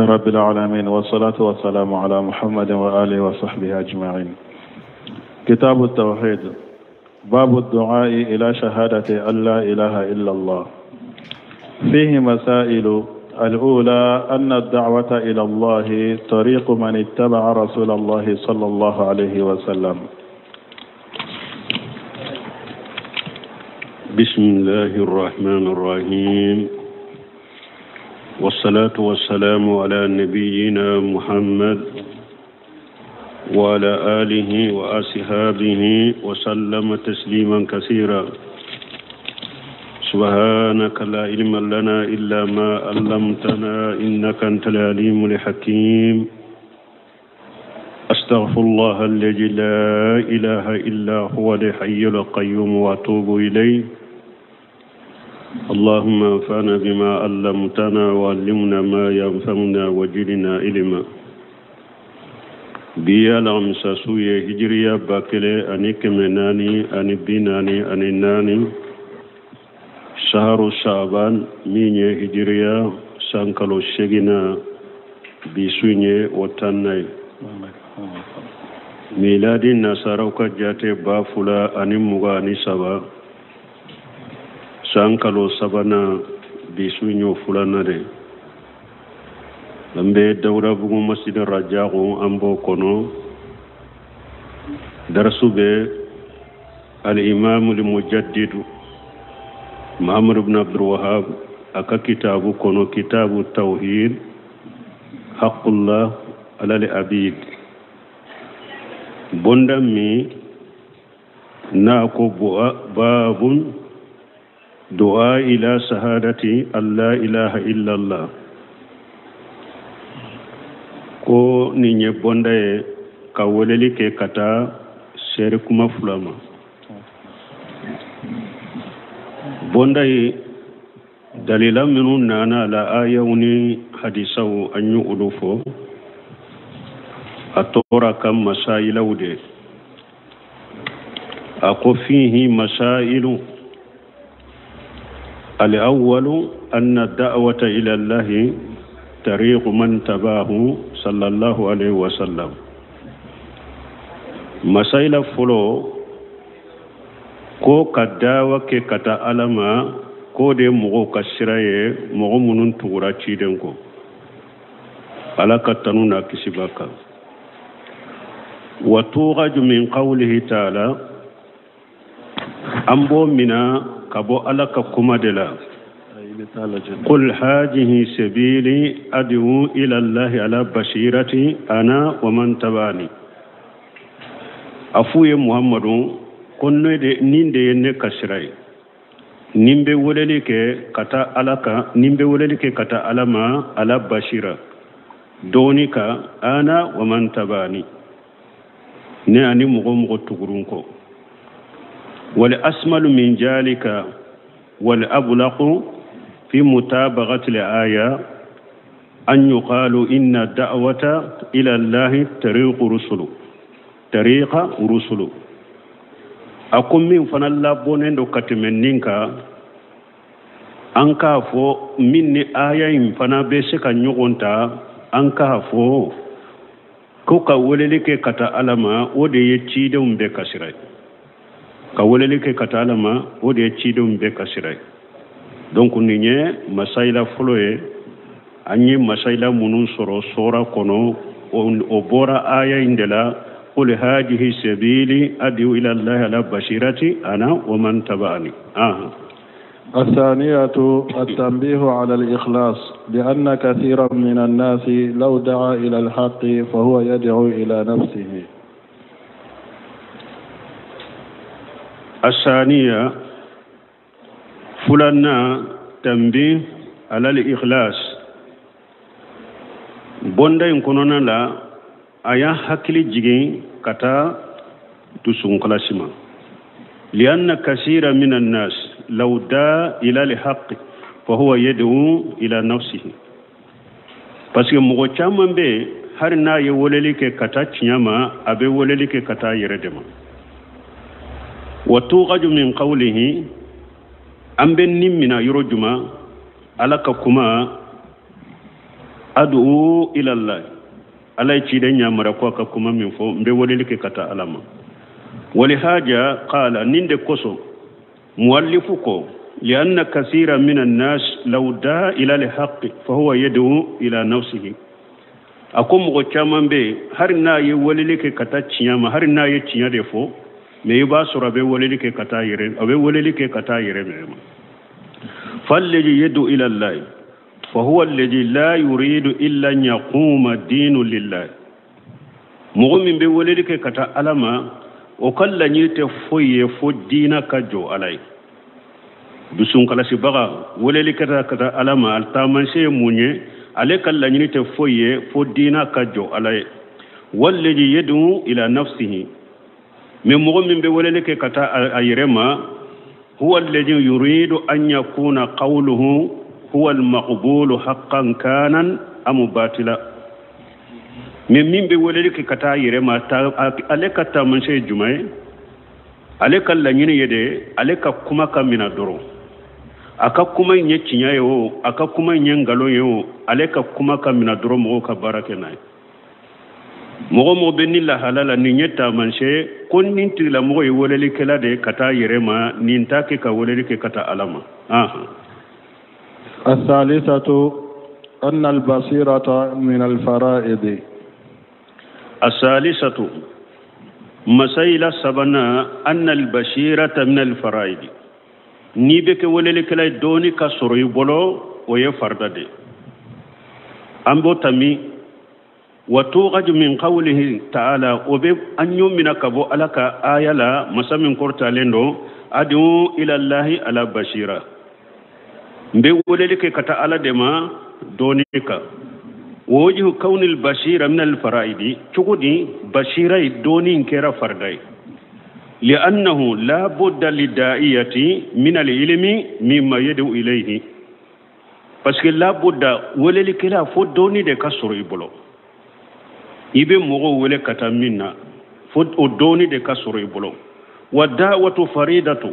رب العالمين والصلاة والسلام على محمد وآله وصحبه أجمعين. كتاب التوحيد، باب الدعاء إلى شهادة أن لا إله إلا الله. فيه مسائل. الأولى أن الدعوة إلى الله طريق من اتبع رسول الله صلى الله عليه وسلم. بسم الله الرحمن الرحيم، والصلاة والسلام على نبينا محمد وعلى آله وأصحابه وسلم تسليما كثيرا. سبحانك لا علم لنا إلا ما علمتنا إنك أنت العليم الحكيم. أستغفر الله الذي لا إله إلا هو الحي القيوم وأتوب إليه. اللهم انفعنا بما علمتنا وعلمنا ما ينفعنا وزدنا علما. Bi ye alamisa su ye, hijiriya 1444, saharu saban, min ye hijiriya san kalo seginna, bi su ye o 10nan ye. Miladi nasaraw ka jate 2023, san kalo sabanan, bi su y'o filanan de. An bɛ Dawudabugu Masjid Rajago, an b'o kɔnɔ. Darasu bɛ al-imam al-mujaddid Muhammad ibn Abdul Wahhab a ka kitabu kɔnɔ, kitabu tawhid, haqqullah ala al-abid, bonda min n'a ko babun du'a ila shahadati an la ilaha illallah, ko nin ye bonda ye ka weleli kɛ ka taa seere kuma fila ma. Bonda ye dalila minnu nana a la, ayaw ni hadisaw, an ye olu fɔ. A tora ka masayilaw de a ko fihi masailu. الأول أن الدعوة إلى الله طريق من تبعه صلى الله عليه وسلم. Masayila fɔlɔ ko ka dawa kɛ ka taa Ala ma, k'o de ye mɔgɔw ka sira ye, mɔgɔ minnu tugura ciden kɔ, Ala ka tanu n'a kisi b'a kan. Wa tughaju min qawlihi ta'ala, an b'o mina ka bɔ Ala ka kuma de la: qul hajihi sabili ad'u ila Allahi ala basirati ana wa man tabani. A f'u ye Muhammadu ko ne de, nin de ye ne ka sira ye, nin bɛ weleli kɛ ka taa Ala kan, nin bɛ weleli kɛ ka taa Ala ma, ala basira dɔɔni kan, ana wa man tabani, ne ani mɔgɔ mɔgɔ tugurun kɔ. Wal asmalu min jalika wal ablaqu fi mutabaqati al aya an yuqalu inna da'wata ila Allahi tariqu rusulu, tariqa rusulu. A ko min fana labɔnnen don ka tɛmɛ nin kan, an k'a fɔ min ni aya in fana bɛ se ka ɲɔgɔn ta, an k'a fɔ ko ka weleli kɛ ka taa Ala ma, o de ye cidenw bɛɛ ka sira ye. Ka weleli kɛ ka taa Ala ma, o de ye cidenw bɛɛ ka sira ye. Donc nin ye masayila fɔlɔ ye. An ye masayila minnu sɔrɔ sɔra kɔnɔ, o bɔra aya in de la: qul hajihi sabili ad'u ila Allahi ala basirati ana wa man taba'ani. Aha. الثانية التنبيه على الإخلاص، لأن كثيرا من الناس لو دعا إلى الحق فهو يدعو إلى نفسه. الثانية فلنا تنبيه على الإخلاص. Bonda in kɔnɔna la, a y'a hakili jigin ka taa dusukunkalasi ma: lianna kasira min annas law daa ila lhaqi fahuwa yad'u ila nafsihi. Parce que mɔgɔ caman bɛ yen, hali n'a ye weleli kɛ ka taa tiɲɛ ma, a bɛ weleli kɛ ka taa yɛrɛ de ma. Wa tuqaju min qawlihi, an bɛ nin mina yɔrɔ juma? Ala ka kuma Ad'u ila Allah, ala ye ciden yamara ko a ka kuma min fɔ, n bɛ weleli kɛ ka taa ala ma. Walihaja qala, nin de kosɔn muallifu ko lianna kasira min annas law daa ila alhaqi fahuwa yad'u ila nafsihi. A ko mɔgɔ caman bɛ yen, hali n'a ye weleli kɛ ka taa tiɲɛ ma, hali n'a ye tiɲɛ de fɔ, mais i b'a sɔrɔ a bɛ weleli kɛ ka taa yɛrɛ, a bɛ weleli kɛ ka taa yɛrɛ mɛnɛ ma. Falladhi yad'u ila Allah fahuwa alladhi la yuridu illa an yaquma dinu lillahi. Mɔgɔ min bɛ weleli kɛ ka taa ala ma, o ka laɲini tɛ foyi ye fo diina ka jɔ ala ye. Dusunkalasibaga weleli kɛta ka taa ala ma, a taamasiyɛn ye mun ye? Ale ka laɲini tɛ foyi ye fo diina ka jɔ ala ye. Walladhi yad'u ila nafsihi, mais mɔgɔ min bɛ weleli kɛ ka taa a yɛrɛ ma, huwa alladhi yuridu an yakuna qawluhu huwa almaqbulu haqqan kanan am batila. Mais min bɛ weleli kɛ ka taa a yɛrɛ ma, ale ka taamasiyɛn ye jumɛn ye? Ale ka laɲini ye de ale ka kuma ka mina dɔrɔn. A ka kuma in ye tiɲɛ ye o, a ka kuma in ye nkalon ye o, ale ka kuma ka mina dɔrɔn, mɔgɔw ka baara kɛ n'a ye. Mɔgɔ mɔgɔ bɛ ni lahala la, nin ye taamasiyɛn ko nin tigilamɔgɔ ye welelikɛla de ye ka taa yɛrɛ ma, nin t'a kɛ ka weleli kɛ ka taa ala ma. الثالثة أن البصيرة من الفرائض. الثالثة مسائل سبنا أن البصيرة من الفرائض. N'i bɛ kɛ welelikɛla ye, dɔɔni ka sɔrɔ i bolo, o ye farida de ye. An b'o ta min wa tughaju min qawlihi ta'ala, o bɛ an y'o minɛ ka bɔ ala ka aya la, masa min kɔrɔtalen don, ad'u ila Allahi ala basira, n bɛ weleli kɛ ka taa ala de ma dɔɔni kan. Wa wajhu kawnil basira min al fara'idi, cogo di basira ye dɔɔni in kɛra farida ye? Li'annahu la budda lida'iyati min al-ilmi mimma yad'u ilayhi. Parce que la budda, welelikɛla fo dɔɔni de ka sɔrɔ i bolo. I bɛ mɔgɔw wele ka taa min na, fo o dɔɔni de ka sɔrɔ i bolo. Wa da'watu faridatu,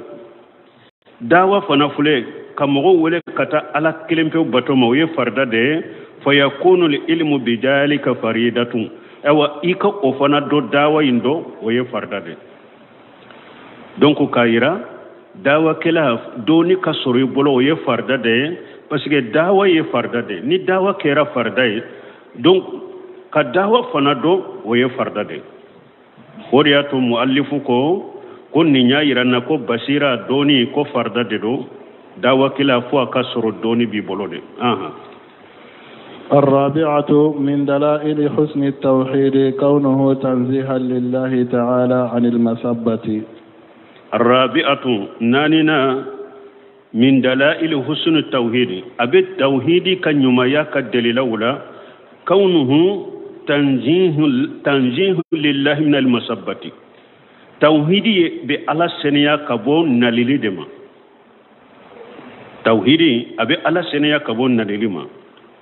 dawa fana filɛ ka mɔgɔw wele ka taa ala kelen pewu bato ma, o ye farida de ye. Fa yakunu al-ilmu bidhalika faridatu, ayiwa i ka o fana dɔn, dawa in dɔn, o ye farida de ye. Donc k'a yira dawakɛla dɔɔni ka sɔrɔ i bolo, o ye farida de ye, parce que dawa ye farida de ye. Ni dawa kɛra farida ye, donc ka dawa fana dɔn, o ye farida de ye. O de y'a to muallifu ko nin y'a yira n na ko basira dɔɔni ko farida de don, dawakɛla fo a ka sɔrɔ dɔɔni b'i bolo de. الرابعة من دلائل حسن التوحيد كونه تنزيها لله تعالى عن المسبة. الرابعة ناننا من دلائل حسن التوحيد، أبي التوحيد كان يما كدليل أولى كونه تنزيه لله من المسبة. توحيدي بألا سنيا كبون نليلي دما. توحيدي أبي ألا سنيا كبون نليلي ما.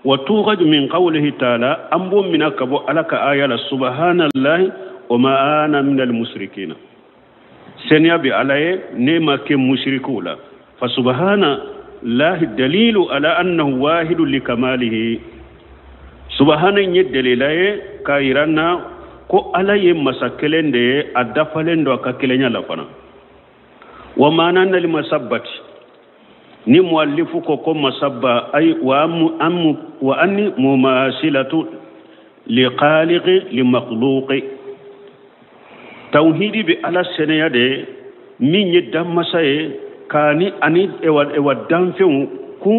وتوغج من قوله تعالى أنبو من كبو ألا كآية سبحان الله وما أنا من المشركين. سنيا بألا نما كمشركولا. فسبحان الله الدليل على أنه واحد لكماله. سبحان الدليل كايرانا ko ala ye masa kelen de ye, a dafalen don a ka kelenya la fana. Wa maana nali masabbati, ni muallifu ko masabba ay wa am wa anni mumasilatu li khaliqi li makhluqi. Tauhidi bi ala senaya de min ye danmasa ye k'ani ani ewa danfɛnw ku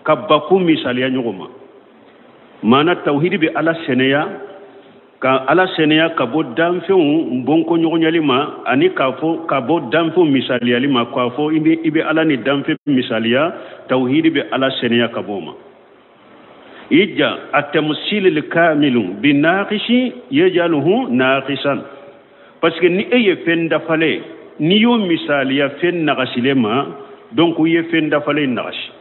ka bakun misaliya ɲɔgɔn ma. Maana tawhidi bi ala senaya ka ala senaya ka bɔ danfɛnw bonko ɲɔgɔnyali ma, ani k'a fɔ ka bɔ danfɛnw misaliyali ma, k'a fɔ i bɛ ala ni danfɛn misaliya. Tawhidi bi ala senaya ka bɔ o ma. Ija at-tamsil al-kamilu bi naqisi yajaluhu naqisan, parce que ni e ye fɛn dafalen, n'i y'o misaliya fɛn nagasilen ma, donc i ye fɛn dafalen nagasi.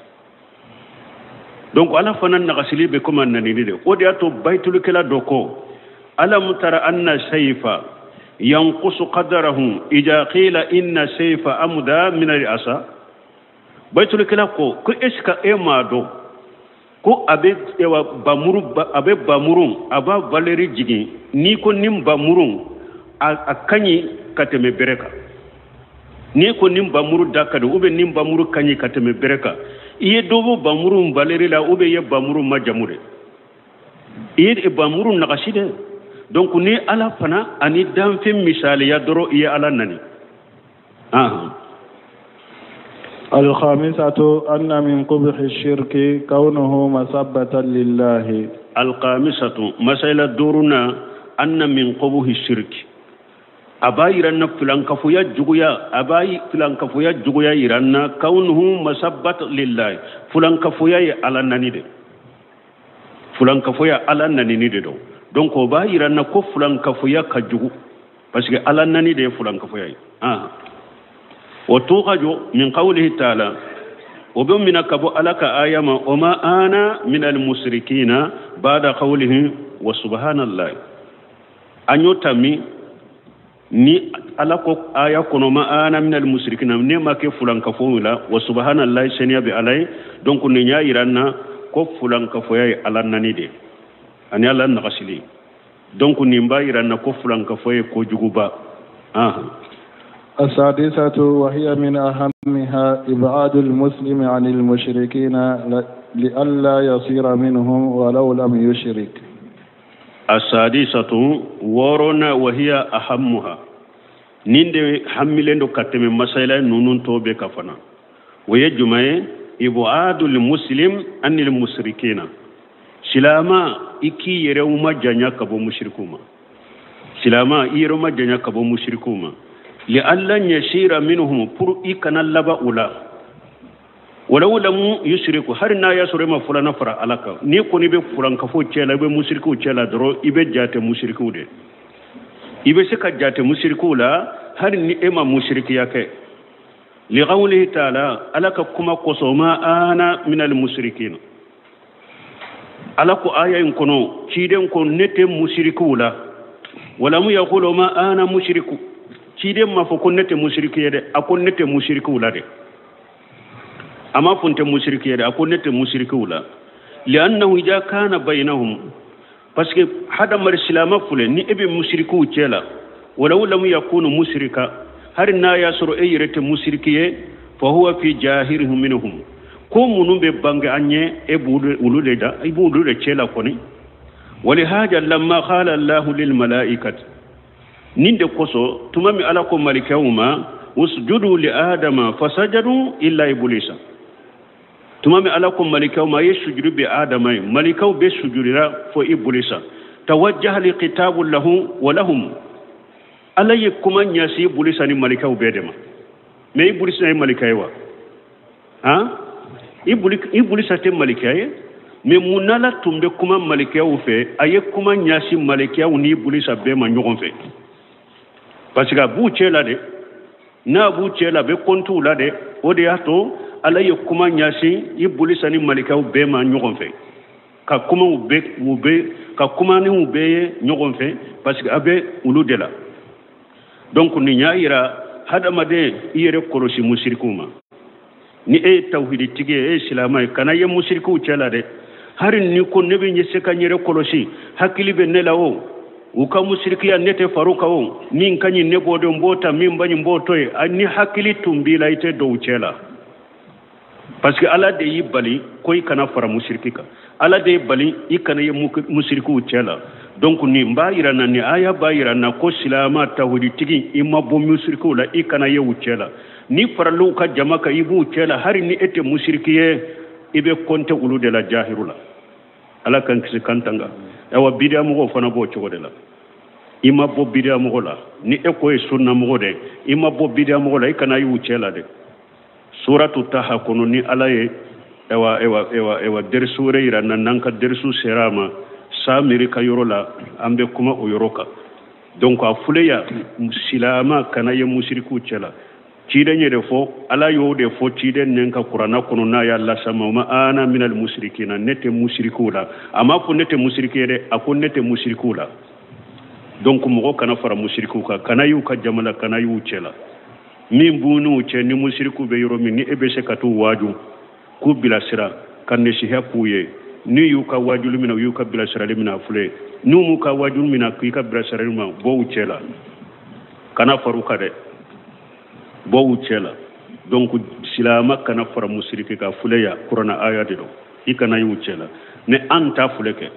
Donc ala fana nagasili bɛ komi a nanili de. O de y'a to bayitulikɛla dɔ ko alam tara anna sayfa yanqusu qadarahu ida qila inna sayfa amda min al-asa. Bayitulikɛla ko est ce que e m'a dɔn Ko a bɛ bamuru a bɛ bamuru a b'a valeur jigin n'i ko nin bamuru a ka ɲi ka tɛmɛ bɛrɛ kan n'i ko nin bamuru da ka di ou bien nin bamuru ka ɲi ka tɛmɛ bɛrɛ kan i ye dɔ bɔ bamuru valeur la ou bien i ye bamuru majamu de i ye bamuru nagasi dɛ donc ni ala fana ani danfɛn misaliya dɔrɔn i ye ala nani. الخامسة أن من قبح الشرك كونه مسبة لله. الخامسة مسألة دورنا أن من قبح الشرك أبا يرنا فلان كفويا جويا أبا فلان كفويا جويا يرنا كونه مسبة لله فلان كفويا على نانيد فلان كفويا على نانيد دو donc أبا يرنا كو فلان كفويا كجوجو parce que على نانيد فلان كفويا وتوخج من قوله تعالى وبمن كبو ألك آيما وما أنا من المشركين بعد قوله وسبحان الله أن يتمي ni ala ko aya kono ma ana min al mushrikina ne ma ke fulan kafo la wa subhanallahi seniya bi alai donc ni nya yiranna ko fulan kafo ya ala nani de ani ala nagasili donc ni mba yiranna ko fulan kafo ye ko juguba. السادسة وهي من أهمها إبعاد المسلم عن المشركين لئلا يصير منهم ولو لم يشرك. السادسة ورنا وهي أهمها نند حملين دو كتم مسائل نونون توبة كفنا ويجمع إبعاد المسلم عن المشركين سلاما إكي يروما جنيا كبو مشركوما سلاما يروما جنيا كبو مشركوما لألا يسير منهم pour إكنا لبا أولا ولو لم يشركوا هر نا يسر ما فلان فرا alaka ni ko ni be fulan kafo cela be mushriku cela doro ibe jate mushriku de ibe se ka jate mushriku la har ni ema mushriki yake li qawlihi ta'ala alaka kuma kosoma ana min al mushrikin alako aya in kono ciden ko nete mushriku la wala mu yaqulu ma ana mushriku ciden ma fo ko nete mushriki de akon nete mushriku la de ama fonte mushriki de akon nete mushriku la li'annahu idha kana bainahum parce que hada mar silama fule ni ebe mushriku cela walaw lam yakunu mushrika har na yasuru ayrete mushrikiye fa huwa fi jahirihim minhum ko munu be bange anye e budu ulude da ibudu de cela koni walihaja lamma qala allah lil malaikati ninde koso tumami ala ko malikawma usjudu li adama fasajadu illa iblisa tumami ala ko malikawma yesjudu bi adama malikaw be sujudira fo iblisa tawajjaha li qitabu lahu wa lahum ala yakuma nyasi iblisa ni malikaw be dema me iblisa ni malikaywa ha iblisa te malikaye me munala tumbe kuma malikaw fe aye kuma nyasi malikaw ni iblisa be ma nyogon fe parce que bu cela de na bu cela be kontu la de o de yato ala ye kuma ɲasin iblisa ni malikaw bɛɛ ma ɲɔgɔn fɛ ka kuma u bɛ ka kuma ni u bɛɛ ye ɲɔgɔn fɛ parce que a bɛ olu de la donc nin y'a yira hadamaden i yɛrɛ kɔlɔsi musirikiw ma ni e ye tawhiditigi ye e ye silamɛ ye kana ye musirikiw cɛ la dɛ hali ni ko ne bɛ se ka n yɛrɛ kɔlɔsi hakili bɛ ne la o u ka musirikiya ne tɛ far'u kan o min ka ɲi ne b'o dɔn n b'o ta min ba ɲi n b'o to yen ni hakili tun b'i la i tɛ don u cɛ la parce que ala de y'i bali ko i kana fara musiriki kan ala de y'i bali i kana ye musirikiw cɛ la donc nin b'a yira na nin aya b'a yira na ko silama tawhiditigi i ma bɔ musirikiw la i kana ye u cɛ la ni faral'u ka jama kan i b'u cɛ la hali ni e tɛ musiriki ye i bɛ kɔnte olu de la jahiru la ala k'an kisi k'an tanga awa bidiya mɔgɔw fana b'o cogo de la i ma bɔ bidiya mɔgɔ la ni e ko ye sunna mɔgɔ de i ma bɔ bidiya mɔgɔ la i kana y'u cɛ la dɛ suratu taha kɔnɔ ni ala ye ewa ewa ewa ewa derisu wɛrɛ yira na n'an ka derisu sera a ma samiri ka yɔrɔ la an bɛ kuma o yɔrɔ kan donc a fuleya silama kana ye musirikiw cɛ la ciden ye de fɔ ala y'o de fɔ ciden nen ka kuranna kɔnɔ n'a y'a lasama ma ana minal musirikina ne tɛ musirikiw la a m'a fɔ ne tɛ musiriki ye dɛ a ko ne tɛ musirikiw la donc mɔgɔ kana fara musirikiw kan kana y'u ka jama la kana y'u cɛ la min b'u n'u cɛ ni musirikiw bɛ yɔrɔ min ni e bɛ se ka t'u waaju k'u bilasira ka nasiha k'u ye N'u y'u ka wajulu minɛ, u y'u ka bilasirali minɛ, a filɛ. N'u m'u ka wajulu minɛ k'i ka bilasirali ma, bɔ u cɛ la, kana far'u kan dɛ, bɔ u cɛ la. Donc silama kana fara musiriki kan, filɛ ya, kurana aya de don, i kana y'u cɛ la. Mais an ta filɛ kɛ,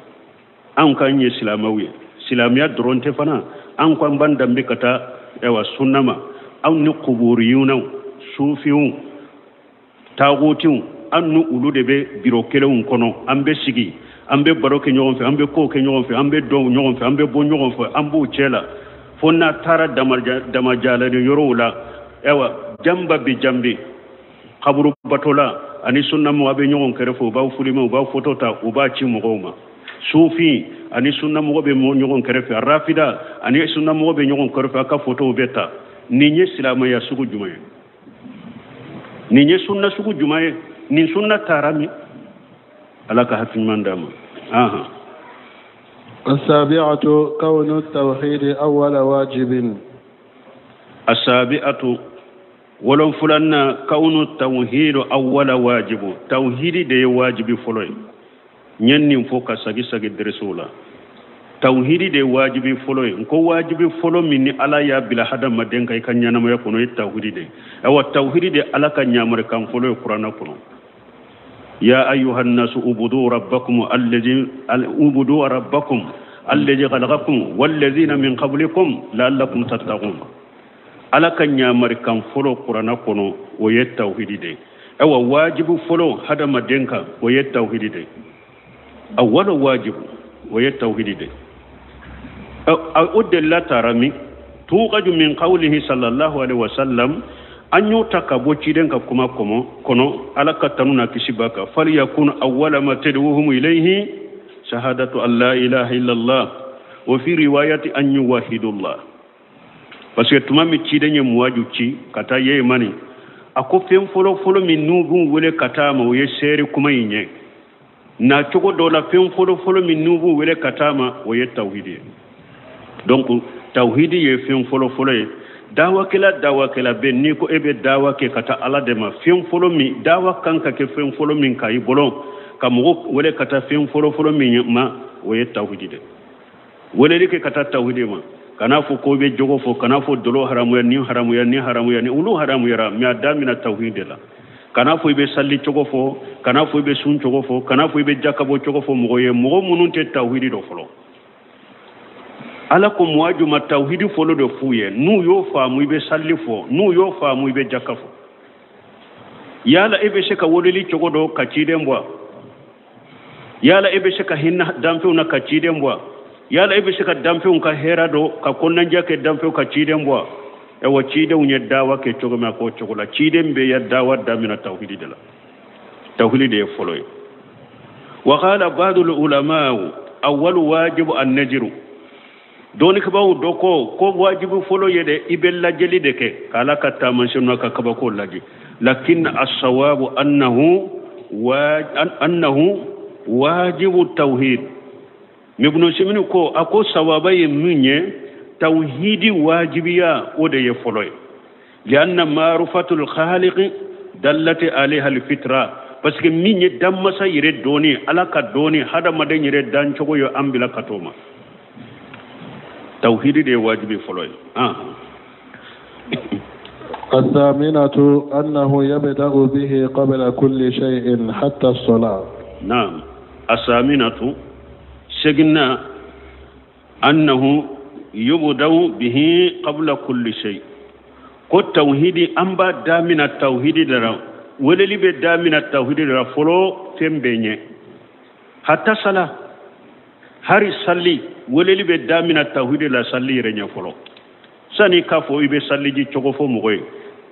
an k'an ye silamɛw ye, silamɛya dɔrɔn tɛ fana, an ko an b'an danbe ka taa ayiwa sunna ma. Anw ni kuburiyunaw, sufiw, taagutiw, an ni olu de bɛ biro kelenw kɔnɔ. An bɛ sigi, an bɛ baro kɛ ɲɔgɔn fɛ, an bɛ kow kɛ ɲɔgɔn fɛ, an bɛ dɔn ɲɔgɔn fɛ, an bɛ bɔ ɲɔgɔn fɛ, an b'u cɛ la, fo n'a taara damajalani yɔrɔw la. Ayiwa, janba bi janbi kaburu batola ani sunnamɔgɔ bɛ ɲɔgɔn kɛrɛfɛ, u b'aw filime, u b'aw foto ta, u b'a ci mɔgɔw ma. Sufin ani sunnamɔgɔ bɛ ɲɔgɔn kɛrɛfɛ, rafida ani sunnamɔgɔ bɛ ɲɔgɔn kɛrɛfɛ, a ka fotow bɛ ta. Nin ye silamɛya sugu jumɛn ye? Nin ye sunna sugu jumɛn ye? Nin sunna taara min? Ala ka hakili ɲuman d'a ma. Ahan. السابعة كون التوحيد أول واجب. السابعة wolonfulanna kawnu tawhidu awwala wajibu, tawhidi de ye wajibi fɔlɔ ye. N ye nin fɔ ka sagi sagi deresow la. Tawhidi de ye wajibi fɔlɔ ye. N ko wajibi fɔlɔ min ni Ala y'a bila hadamaden kan i ka ɲɛnamaya kɔnɔ, o ye tawhidi de ye. Ayiwa, tawhidi de Ala ka ɲamarikan fɔlɔ ye kuranɛ kɔnɔ. Ya ayuha nnasu ubudu rabbakum allazi ubudu rabbakum allazi khalaqakum wallazina min qablikum la'allakum tattaqun. Ala ka ɲamarikan fɔlɔ kuranɛ kɔnɔ, o ye tawhidi de ye. Ayiwa, wajibi fɔlɔ hadamaden kan, o ye tawhidi de ye. Awwalo wajibu, o ye tawhidi de ye. O delila taara min? Tuqaju min qawlihi sallallahu alaihi wasallam, an y'o ta ka bɔ ciden ka kuma kɔnɔ, Ala ka tanu na kisi b'a kan: falyakun awwala ma tad'uhum ilayhi shahadatu an la ilaha illallah, wa fi riwayati an yuwahidullah. Parce que tuma min ciden ye Muwaju ci ka taa Yemani, a ko fɛn fɔlɔ fɔlɔ min n'u b'u wele ka taa ma, o ye seere kuma in ye. Na cogo dɔ la, fɛn fɔlɔ fɔlɔ min n'u b'u wele ka taa ma, o ye tawhidi ye. Donc tawhidi ye fɛn fɔlɔ fɔlɔ ye. Dawakɛla bɛ n'i ko e bɛ dawa kɛ ka taa Ala de ma, fɛn fɔlɔ min dawa kan ka kɛ, fɛn fɔlɔ min ka i bolo ka mɔgɔ wele ka taa fɛn fɔlɔ fɔlɔ min ma, o ye tawhidi de. Weleli kɛ ka taa tawhidi ma, kana fɔ ko i bɛ jogo fɔ, kana fɔ dolo haramuya ni haramuya ni haramuya ni olu haramuyara, mais a damina tawhidi de la. Kana fɔ i bɛ sali cogo fɔ, kana fɔ i bɛ sun cogo fɔ, kana fɔ i bɛ jakabɔ cogo fɔ mɔgɔ ye, mɔgɔ minnu tɛ tawhidi dɔ fɔlɔ. Ala ko Muwaju ma tawhidi fɔlɔ de f'u ye. N'u y'o faamu, i bɛ sali fɔ. N'u y'o faamu, i bɛ jaka fɔ. Yala e bɛ se ka weleli cogo dɔn ka ciden bɔ? Yala e bɛ se ka hinɛ danfɛnw na ka ciden bɔ? Yala e bɛ se ka danfɛnw ka hɛrɛ dɔn ka kɔnɔnajɛ kɛ danfɛnw ka ciden bɔ? Ayiwa, cidenw ye dawa kɛ cogo min, a k'o cogo la. Ciden bɛɛ ye dawa damina tawhidi de la. Tawhidi de ye fɔlɔ ye. Wa qala ba'dul ulama awwalu wajibu an-najru. Dɔnnikɛbaaw dɔ ko wajibi fɔlɔ ye dɛ, i bɛ lajɛli de kɛ k'Ala ka taamasiyɛnw n'a ka kabako lajɛ. Lakin as-sawabu annahu wajibu tawhid. Ibn Simini ko a ko sawaba ye min ye, tawhidi wajibiya, o de ye fɔlɔ ye. Lianna ma'rifatul khaliqi dallati alayha alfitra, parce que min ye danmasa yɛrɛ dɔɔni, Ala ka dɔɔni, hadamaden yɛrɛ dancogo ye an bila ka t'o ma. Tawhidi de ye wajibi fɔlɔ ye. الثامنة أنه يبدأ به قبل كل شيء حتى الصلاة. نعم. الثامنة سجنا أنه يبدأ به قبل كل شيء. ko tawhidi an b'a damina tawhidi de la, weleli bɛ damina tawhidi de la fɔlɔ fɛn bɛɛ ɲɛ. Hatta sala, hari sali, weleli bɛ damina tawhidi la sali yɛrɛ ɲɛ fɔlɔ. Sani k'a fɔ i bɛ saliji cogo fɔ mɔgɔ ye,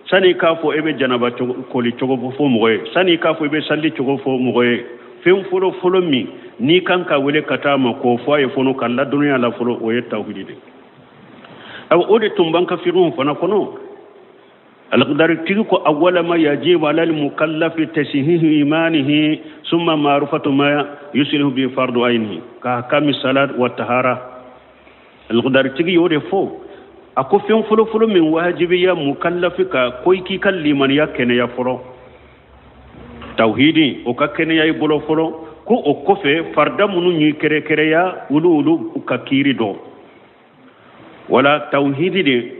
sani k'a fɔ e bɛ janaba koli cogo fɔ mɔgɔ ye, sani k'a fɔ i bɛ sali cogo fɔ mɔgɔ ye, fɛn fɔlɔ fɔlɔ min n'i kan ka wele ka taa ma k'o fɔ a ye fɔlɔ ka ladɔnniya la fɔlɔ, o ye tawhidi de. Ayiwa, o de tun b'an ka fiqhu fana kɔnɔ. Alaqdari tigi ko awwala ma yajibu ala almukallafi tasihihu imanihi summa ma'rifatu ma yuslihu bi fardu aynihi ka ahkami salat wa tahara. Alaqdari tigi y'o de fɔ. A ko fɛn fɔlɔ fɔlɔ min wajibiya mukallafi ka ko i k'i ka limaniya kɛnɛya fɔlɔ, tawhidi o ka kɛnɛya i bolo fɔlɔ. Ko o kɔfɛ farida minnu y'i kɛrɛkɛrɛya, olu ka kiiri dɔn. Wala tawhidi de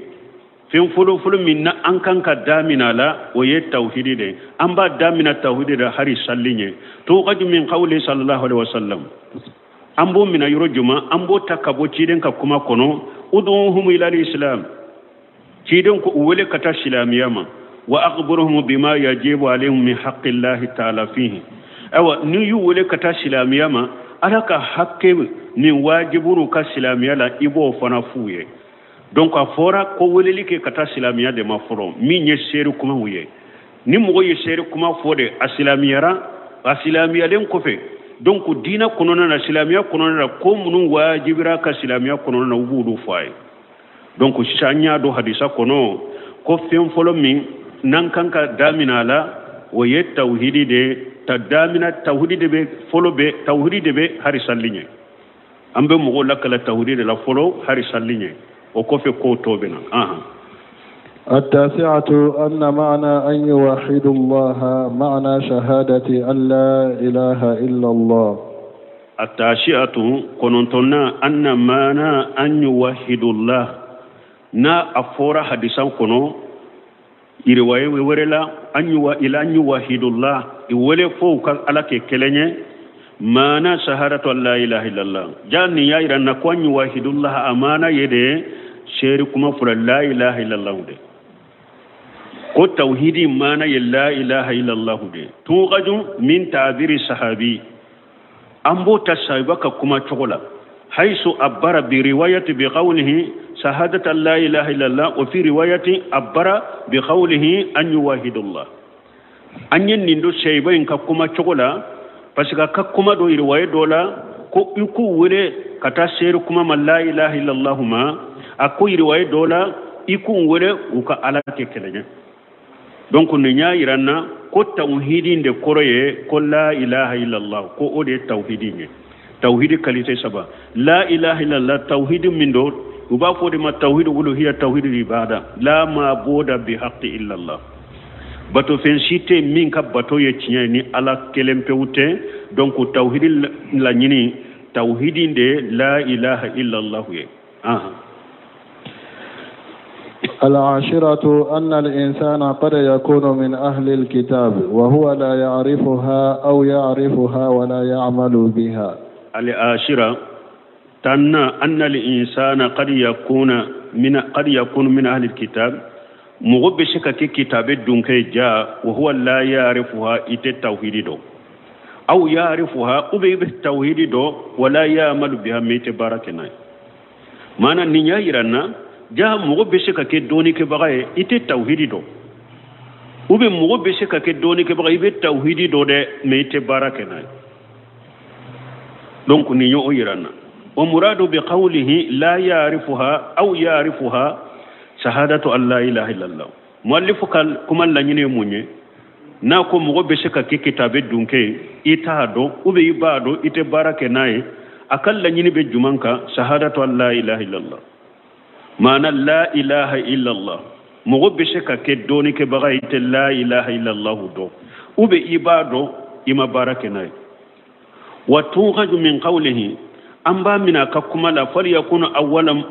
fɛn fɔlɔfɔlɔ min na an kan ka damina a la, o ye tawhidi de. An b'a damina tawhidi de hari salli ɲɛ. Tuqadu min qawli sallallahu alaihi wasallam. An b'o mina yɔrɔ jumɛn? An b'o ta ka bɔ ciden ka kuma kɔnɔ: ud'uhum ila al-islam. Ciden ko u wele ka taa silamɛya ma. Wa akhbiruhum bima yajibu alaihim min haqqi llahi ta'ala fihi. Ayiwa, n'i y'u wele ka taa silamɛya ma, Ala ka hakɛ min wajiburu ka silamɛya la, i b'o fana f'u ye. Donc a fɔra ko weleli kɛ ka taa silamɛya de ma fɔlɔ, min ye seere kumaw ye. Ni mɔgɔ ye seere kuma fɔ de, a silamɛyara. A silamɛyalen kɔfɛ, donc diinɛ kɔnɔna na, silamɛya kɔnɔna na, ko minnu wajibira ka silamɛya kɔnɔna na, u b'olu fɔ a ye. Donc sisan an y'a dɔn hadisa kɔnɔ ko fɛn fɔlɔ min n'an kan ka damina a la, o ye tawhidi de. Ta damina tawhidi de bɛ fɔlɔ, bɛ tawhidi de bɛ hari salli ɲɛ. An bɛ mɔgɔw lakala tawhidi de la fɔlɔ hari salli ɲɛ, o kɔfɛ kow tɔ bɛ na ahan. التاسعة أن معنى أن يوحدوا الله معنى شهادة أن لا إله إلا الله. التاسعة kɔnɔntɔnna أن معنى أن يوحدوا الله n'a a fɔra hadisan kɔnɔ riwaye wɛrɛ la an yuwa ila an yuwahidullah, i wele fo u ka Ala kɛ kelen ye, maana shahadatu an la ilaha illallah. Ja nin y'a yira na ko an yuwahidullah, a maana ye de seeri kuma fɔra la ilaha illallah de, ko tawhidi maana ye la ilaha illallah de. Tuqaju min ta'biri sahabi, an b'o ta sahiba ka kuma cogo la, haisu abbara bi riwayati bi qawlihi shahadatu la ilaha illallah, wa fi riwayati abbara bi qawlihi an yuwahidullah. An ye nin do sahiba in ka kuma cogo la, parce que a ka kuma dɔ riwaye dɔ la ko i k'u wele ka taa seere kuma ma la ilaha illallah ma, a ko riwaye dɔ la i k'u wele u ka Ala kɛ kelen ye. Donc nin y'a yira n na ko tawhidi de kɔrɔ ye ko la ilaha illallah, ko o de ye tawhidi ye. Tawhidi qualité saba, la ilaha illallah, tawhidi min do, u b'a fɔ o de ma tawhidi uluhiya, tawhidi ibada, la mabuda bi haqqi illallah, bato fɛn si tɛ min ka bato ye tiɲɛ ye ni Ala kelen pewu tɛ. Donc tawhidi laɲini, tawhidi de la ilaha illallah ye ahan. العاشرة أن الإنسان قد يكون من أهل الكتاب وهو لا يعرفها أو يعرفها ولا يعمل بها. العاشرة تنا أن الإنسان قد يكون من أهل الكتاب، mɔgɔ bɛ se ka kɛ kitabe dunkɛ ja، وهو لا يعرفها، i tɛ tawhidi dɔn، أو يعرفها، ou bien i bɛ tawhidi dɔn، ولا يعمل بها، mais i tɛ baara kɛ n'a ye. Maana nin y'a yira n na ja mɔgɔ bɛ se ka kɛ dɔɔnikɛbaga ye, i tɛ tawhidi dɔn, ou bien mɔgɔ bɛ se ka kɛ dɔɔnikɛbaga, i bɛ tawhidi dɔn dɛ, mais i tɛ baara kɛ n'a ye. Donc nin y'o yira n na. ومراد بقوله لا يعرفها أو يعرفها شهادة أن لا إله إلا الله. Muallifu ka kuma laɲini ye mun ye? N'a ko mɔgɔ bɛ se ka kɛ kitabe dunkɛ ye, i t'a dɔn, ou bien i b'a dɔn, i tɛ baara kɛ n'a ye, a ka laɲini bɛ jumɛn kan? شهادة أن لا إله إلا الله، maana la ilaha illallah. Mɔgɔ bɛ se ka kɛ dɔɔnikɛbaga ye, i tɛ la ilaha illallah dɔn, ou bien i b'a dɔn, i ma baara kɛ n'a ye. وتؤخذ من قوله، an b'a minɛ a ka kuma la فليكن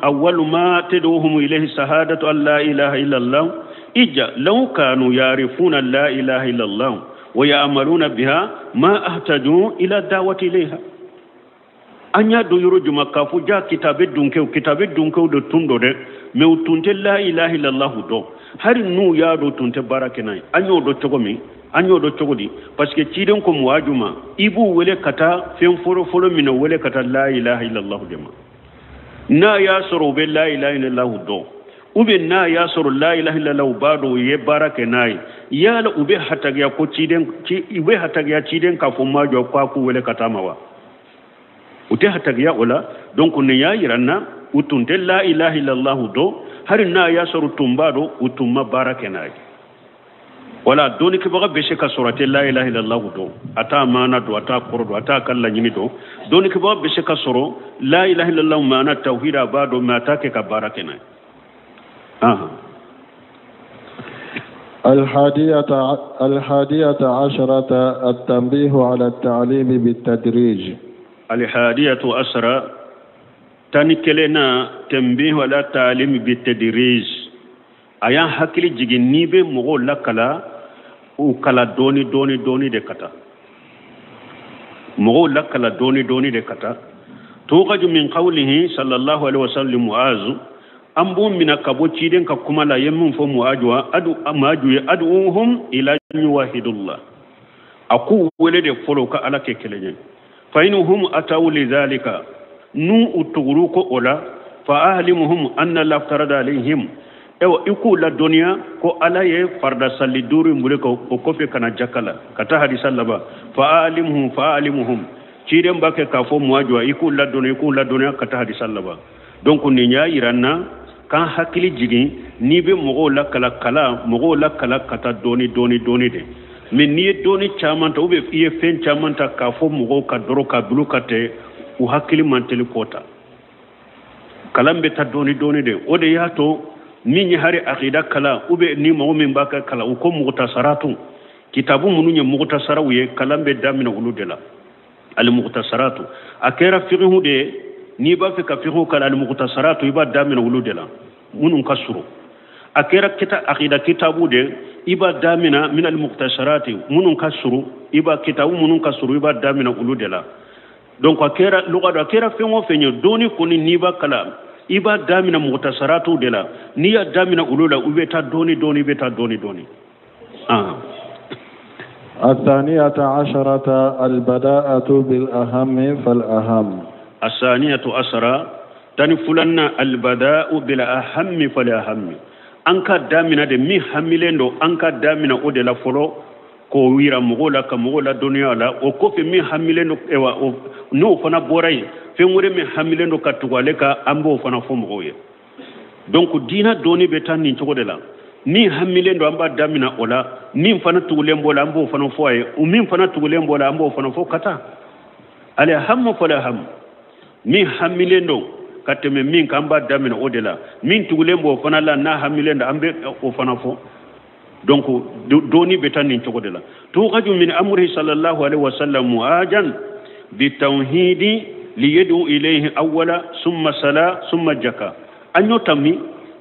أول ما تدعوهم إليه شهادة أن لا إله إلا الله، إجا لو كانوا يعرفون لا إله إلا الله ويعملون بها ما احتاجوا إلى الدعوة إليها. An y'a dɔn yɔrɔ juma k'a fɔ ja kitabe dunkew, kitabe dunkew de tun don dɛ, mais u tun tɛ la ilaha illallah dɔn. Hali n'u y'a dɔn, tun tɛ baara kɛ n'a ye. An y'o dɔn cogo min, an y'o dɔn cogo di? Parce que ciden ko muwaju ma, i b'u wele ka taa fɛn fɔlɔ fɔlɔ min na, wele ka taa la ilaha illallah de ma. N'a y'a sɔrɔ u bɛ la ilaha illallah dɔn, ou bien n'a y'a sɔrɔ la ilaha illallah u b'a dɔn, u ye baara kɛ n'a ye, yala u bɛ hatagiya ko ciden ci, u bɛ hatagiya ciden k'a fɔ ma jɔ k'a k'u wele ka taa ma wa? U tɛ hatagiya o la. Donc nin y'a yira n na u tun tɛ la ilaha illallah dɔn. Hali n'a y'a sɔrɔ tun b'a dɔn, u tun ma baara kɛ n'a ye. Wala dɔnnikɛbaga bɛ se ka sɔrɔ a tɛ la ilaha illallah dɔn, a t'a maana dɔn, a t'a kɔrɔ dɔn, a t'a ka laɲini dɔn. Dɔnnikɛbaga bɛ se ka sɔrɔ la ilaha illallah maana tawhid a b'a dɔn, mais a t'a kɛ ka baara kɛ n'a ye ahan. الحادية عشرة التنبيه على التعليم بالتدريج. الحادية عشرة 11 تنبيه على التعليم بالتدريج. A y'an hakili jigin n'i bɛ mɔgɔw lakala u kala dɔɔni dɔɔni dɔɔni de ka taa, mɔgɔw lakala dɔɔni dɔɔni de ka taa. Tuqaju min qawlihi sallallahu alaihi wasallam Mu'azu, an b'o mina ka bɔ ciden ka kuma la, ye min fɔ Mu'azu adu Mu'azu ye ad'uhum ila yuwahidullah, a k'u wele de fɔlɔ ka Ala kɛ kelen ye. Fa inhum ataw lidhalika, n'u u tuguru ko o la, fa ahlimuhum anna la aftarada alayhim, ewa i k'u ladɔnniya ko Ala ye farida sali 5 in bolo o kɔfɛ ka na jaka la ka taa hadisa laban. Fa alimuhum fa alimuhum, ciden b'a kɛ k'a fɔ Mu'azu i k'u ladɔnniya, i k'u ladɔnniya ka taa hadisa laban. Donc nin y'a yira n na k'an hakili jigin n'i bɛ mɔgɔw lakala kala, mɔgɔw lakala ka taa dɔɔni dɔɔni dɔɔni de. Mais n'i ye dɔɔni caman ta ou bien i ye fɛn caman ta k'a fɔ mɔgɔw ka dɔrɔn ka bila ka tɛ, u hakili man teli k'o ta. Kalan bɛ taa dɔɔni dɔɔni de. O de y'a to min ye hari akida kalan ou bien ni mɔgɔ min b'a ka kalan, u ko mughtasaratu, kitabu minnu ye mughtasaraw ye, kalan bɛ daminɛ olu de la. Al mughtasaratu a kɛra fiqhu de ye, n'i b'a fɛ ka fiqhu kalan al mughtasaratu i b'a daminɛ olu de la minnu ka surun. A kɛra kita akida kitabu de, i b'a daminɛ min al mughtasarati minnu ka surun, i b'a kitabu minnu ka surun i b'a daminɛ olu de la. Donc a kɛra lugha dɔ, a kɛra fɛn o fɛn ye, dɔɔni kɔni n'i b'a kalan i b'a daminɛ mughtasaratu de la. N'i y'a daminɛ olu la, u bɛ taa dɔɔni dɔɔni, i bɛ taa dɔɔni dɔɔni. الثانية عشرة البداءة بالأهم فالأهم. الثانية عشرة تاني فلان البداء بالأهم فالأهم. An ka damina de min hamilen don, an ka damina o de la fɔlɔ k'o yira mɔgɔw la, ka mɔgɔw ladɔnniya la. O kɔfɛ min hamilen don, ewa n'o fana bɔra yen, fɛn wɛrɛ min hamilen don ka tugu ale kan, an b'o fana fɔ mɔgɔw ye. Donc diinɛ dɔɔni bɛ taa nin cogo de la. Min hamilen don an b'a damina o la, min fana tugulen b'o la an b'o fana fɔ a ye, o min fana tugulen b'o la an b'o fana fɔ ka taa. Ale hamu fɔlɔ hamu, min hamilen don ka tɛmɛ min kan an b'a daminɛ o de la, min tugulen b'o fana la n'a hamilen don an bɛ o fana fɔ. Donc dɔɔni bɛ taa nin cogo de la. Tuqaju min amrihi sallallahu alaihi wasallam mu'ajan bitawhidi liyadu ilayhi awwala summa sala summa jaka. An y'o ta min,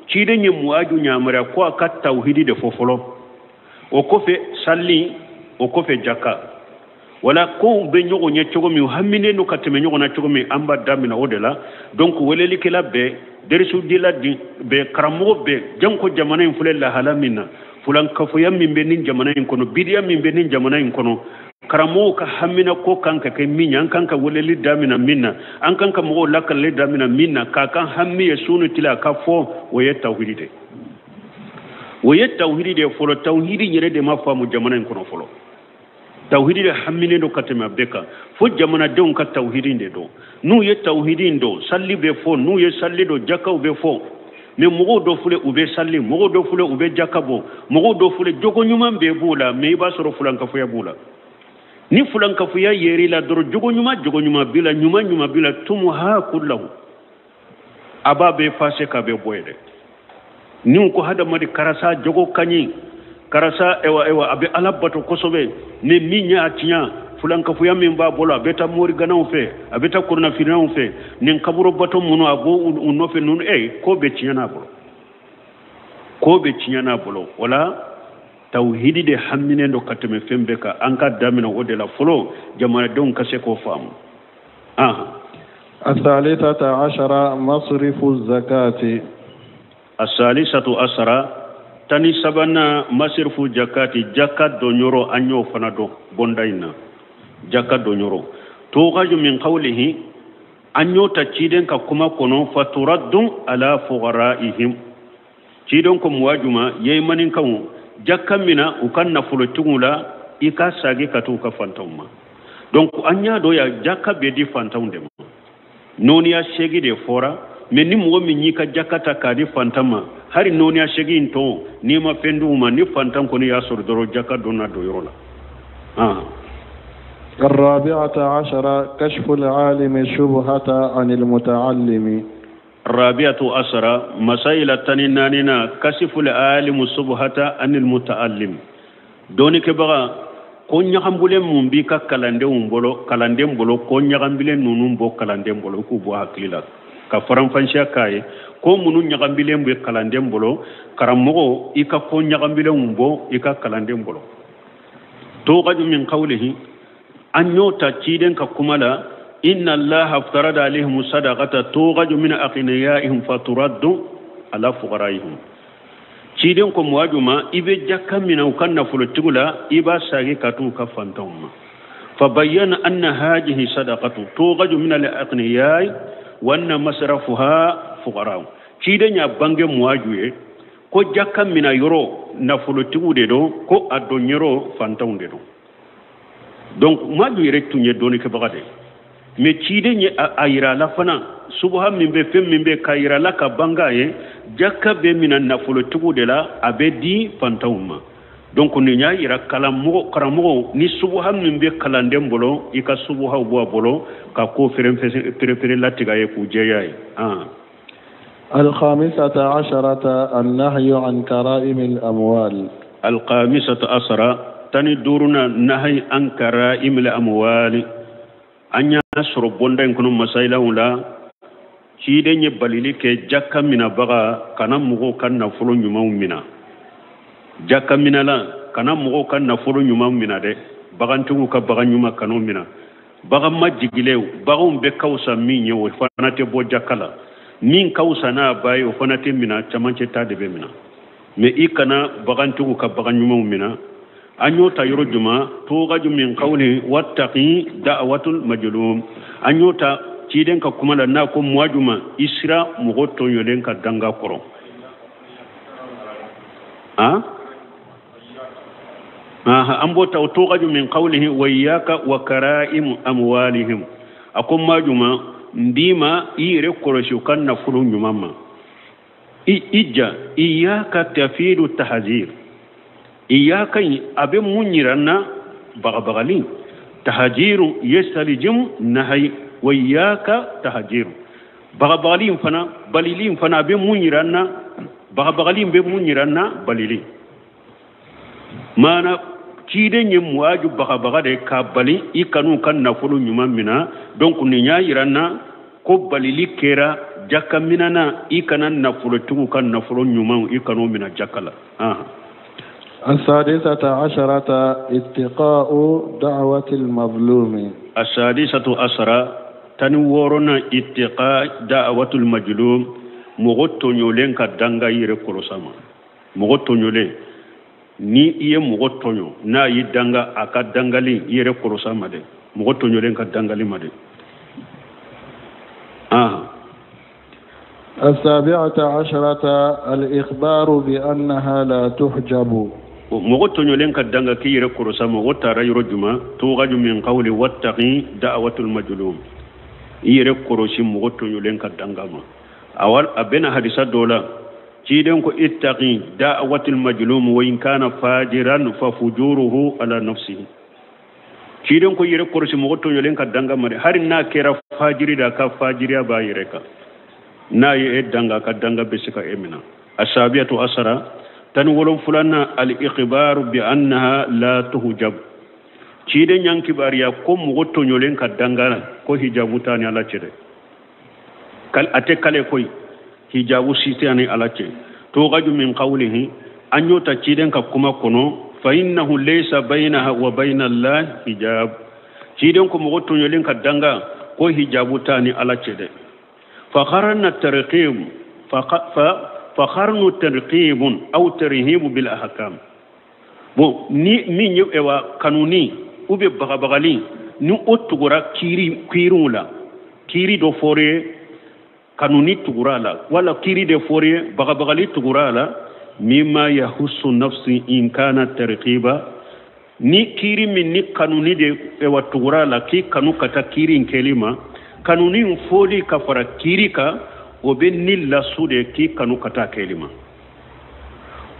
ciden ye Mu'aju yamaruya ko a ka tawhidi de fɔ fɔlɔ, o kɔfɛ sali, o kɔfɛ jaka. Wala kow bɛ ɲɔgɔn ɲɛ cogo min, u haminen don ka tɛmɛ ɲɔgɔn na cogo min, an b'a daminɛ o de la. Donc welelikɛla bɛɛ, derisudila bɛɛ, karamɔgɔ bɛɛ, janko jamana in filɛ lahala min na, fulankafoya min bɛ nin jamana in kɔnɔ, bidiya min bɛ nin jamana in kɔnɔ, karamɔgɔw ka hamina ko kan ka kɛ min ye, an kan ka weleli daminɛ min na, an kan ka mɔgɔw lakalili daminɛ min na, k'a kan hami ye su ni tile a ka fɔ, o ye tawhidi de. O ye tawhidi de fɔlɔ. Tawhidi yɛrɛ de ma faamu jamana in kɔnɔ fɔlɔ. Tawhidi de haminen don ka tɛmɛ a bɛɛ kan. Fo jamanadenw ka tawhidi de dɔn. N'u ye tawhidi in dɔn, sali bɛ fɔ, n'u ye sali dɔn, jakaw bɛ fɔ. Mais mɔgɔw dɔ filɛ u bɛ sali, mɔgɔw dɔ filɛ u bɛ jaka bɔ, mɔgɔw dɔ filɛ jogo ɲuman bɛɛ b'u la, mais i b'a sɔrɔ fulankafoya b'u la. Ni fulankafoya yer'i la dɔrɔn, jogo ɲuman jogo ɲuman b'i la, ɲuman ɲuman b'i la, tumuha kullahu, a b'a bɛɛ fase k'a bɛɛ bɔ yen dɛ. Ni ko hadamaden karisa jogo ka ɲi, karisa ewa ewa a bɛ Ala bato kosɛbɛ, mais min y'a tiɲɛ, fulankafoya min b'a bolo, a bɛ taa moriganaw fɛ, a bɛ taa kɔrɔnafirinaw fɛ, nin kaburu bato minnu a b'o u nɔfɛ ninnu, ko bɛ tiɲɛ n'a bolo, ko bɛ tiɲɛ n'a bolo. O la tawhidi de haminen don ka tɛmɛ fɛn bɛɛ kan. An ka daminɛ o de la fɔlɔ, jamanadenw ka se k'o faamu. الثالثة عشرة مصرف الزكاة. الثالثة عشرة tani sabanan masrifu jakati, jaka donyɔrɔ an y'o fana dɔn bonda in na, jaka donyɔrɔ. Tuqaju min qawlihi, an y'o ta ciden ka kuma kɔnɔ, faturaddun ala fuqaraihim. Ciden ko Muwaju ma, yemaninkanw jaka mina u ka nafolotigiw la, i ka sagi ka t'u ka fantanw ma. Donc an y'a dɔn ya jaka bɛ di fantanw de ma. Nɔniya seegin de fɔra, mais ni mɔgɔ min y'i ka jaka ta k'a di fantan ma, hali nɔniya seegin in tɔn n'i ma fɛn d'u ma, ni fantan kɔni y'a sɔrɔ dɔrɔn jaka donna don yɔrɔ la. الرابعة عشرة كشف العالم الشبهة عن المتعلم. Rabiatu asara masayila 14nan kasiful alimu subhata anil mutaallim. Dɔnnikɛbaga ko ɲagambulen mun b'i ka kalandenw bolo, kalanden bolo, ko ɲagambilen ninnu bɔ kalanden bolo, k'u bɔ hakili la ka faranfansiya k'a ye. Ko minnu ɲagambilen bɛ kalanden bolo, karamɔgɔ i ka ko ɲagambilenw bɔ i ka kalanden bolo. Togaju min qawlihi, an y'o ta ciden ka kuma la, inna allaha aftarada alaihim sadaqata tugaju min aghniyaihim faturaddu ala fuqaraihim. Ciden ko muwaju ma, i bɛ jaka minɛ u ka nafolotigiw la, i b'a sagi ka t'u ka fantanw ma. Fabayyana anna hadhihi sadaqatu tugaju min al-aghniyai wa anna masrafuha fuqara. Ciden y'a bange muwaju ye ko jaka minɛ yɔrɔ nafolotigiw de don, ko a don yɔrɔ fantanw de don. Donc muwaju yɛrɛ tun ye dɔnnikɛbaga de ye, mais ciden ye a yira a la fana subaha min bɛ, fɛn min bɛ k'a yira a la ka banga ye, jaka bɛ minɛ nafolotigiw de la, a bɛ di fantanw ma. Donc nin y'a yira karamɔgɔ ni subaha min bɛ kalanden bolo, i ka subahaw bɔ a bolo ka ko ferefere latigɛ ye k'u jɛya ye. الخامسة عشرة النهي عن كرائم الأموال. الخامسة عشرة 15nan نهي عن كرائم الأموال. An y'a sɔrɔ bonda in kɔnɔ masayilaw la, ciden ye balili kɛ jaka minabaga kana mɔgɔw ka nafolo ɲumanw mina. Jaka minala kana mɔgɔw ka nafolo ɲumanw mina dɛ, bagantigiw ka bagan ɲuman kan'o mina. Bagan majigilenw, baganw bɛ ka fisa min ye, o fana tɛ bɔ jaka la. Min ka fisa n'a ba ye, o fana tɛ mina, camancɛ ta de bɛ mina. Mais i kana bagantigiw ka bagan ɲumanw mina. An y'o ta yɔrɔ jumɛn? Tugaju min qawli wattaqi da'watul majlum. An y'o ta ciden ka kuma la n'a ko muwaju ma, i sira mɔgɔ tɔɲɔlen ka danga kɔrɔ. An b'o ta o tugaju min qawlihi wa iyyaka wa kara'im amwalihim. A ko muwaju ma, n b'i ma i yɛrɛ kɔlɔsi u ka nafolo ɲuman ma. I ja iyyaka tafidu tahzir. Iyaka a bɛ mun yira n na? Bagabagali. Tahajiru yastalijim nahayi wa iyaka tahajiru. Bagabagali in fana, balili in fana a bɛ mun yira n na? Bagabagali in bɛ mun yira n na? Balili. Maana ciden ye muwaju bagabaga de k'a bali i kan'u ka nafolo ɲuman mina. Donc nin y'a yira n na ko balili kɛra jaka minana, i kana nafolotigiw ka nafolo ɲumanw i kan'o mina jaka la. السادسة عشرة اتقاء دعوة المظلوم. السادسة عشرة تنورنا اتقاء دعوة المظلوم. mɔgɔ tɔɲɔlen ka danga i yɛrɛ kɔlɔs'a ma. Mɔgɔ tɔɲɔlen, ni i ye mɔgɔ tɔɲɔ n'a y'i danga, a ka dangali i yɛrɛ kɔlɔs'a ma dɛ. Mɔgɔ tɔɲɔlen ka dangali ma dɛ. السابعة عشرة الإخبار بأنها لا تحجب. Mɔgɔ tɔɲɔlen ka danga k'i yɛrɛ kɔlɔs'a ma, o taara yɔrɔ jumɛn? Tugaju min qawli wattaqi da'watul majlum. I yɛrɛ kɔlɔsi mɔgɔ tɔɲɔlen ka danga ma. Awal a bɛna hadisa dɔ la, ciden ko ittaqi da'watul majlum wa in kana fajiran fa fujuruhu ala nafsihi. Ciden ko yɛrɛ kɔlɔsi mɔgɔ tɔɲɔlen ka danga ma dɛ, hali n'a kɛra fajiri da, ka fajiriya b'a yɛrɛ kan. N'a ye e danga, ka danga bɛ se ka e minɛ. Asabiyatu asara 17nan al-ikhbaru bi annaha la tuhjab. Ciden y'an kibaruya ko mɔgɔ tɔɲɔlen ka danga ko hijabu t'a ni Ala cɛ dɛ. A tɛ kale koyi, hijabu si tɛ ani Ala cɛ. Tugaju min qawlihi, an y'o ta ciden ka kuma kɔnɔ, fa innahu laysa baynaha wa bayna Allah hijab. Ciden ko mɔgɔ tɔɲɔlen ka danga ko hijabu t'a ni Ala cɛ dɛ. فقرن الترقيب فقرن ترقيب أو ترهيب بالأحكام. Bon ni min ye ewa kanuni ou be bagabagali ni o tugura kiri kiriw la, kiri dɔ fɔre kanuni tugura la, wala kiri de fɔre bagabagali tugura la, mimma yahusu nafsi in kana tarqiba. Ni kiri min ni kanuni de ewa tugura la, k'i kanu ka taa kiri in kɛli ma, kanuni in fɔli ka fara kiri kan, o bɛ ni lasu de k'i kanu ka taa kɛli ma.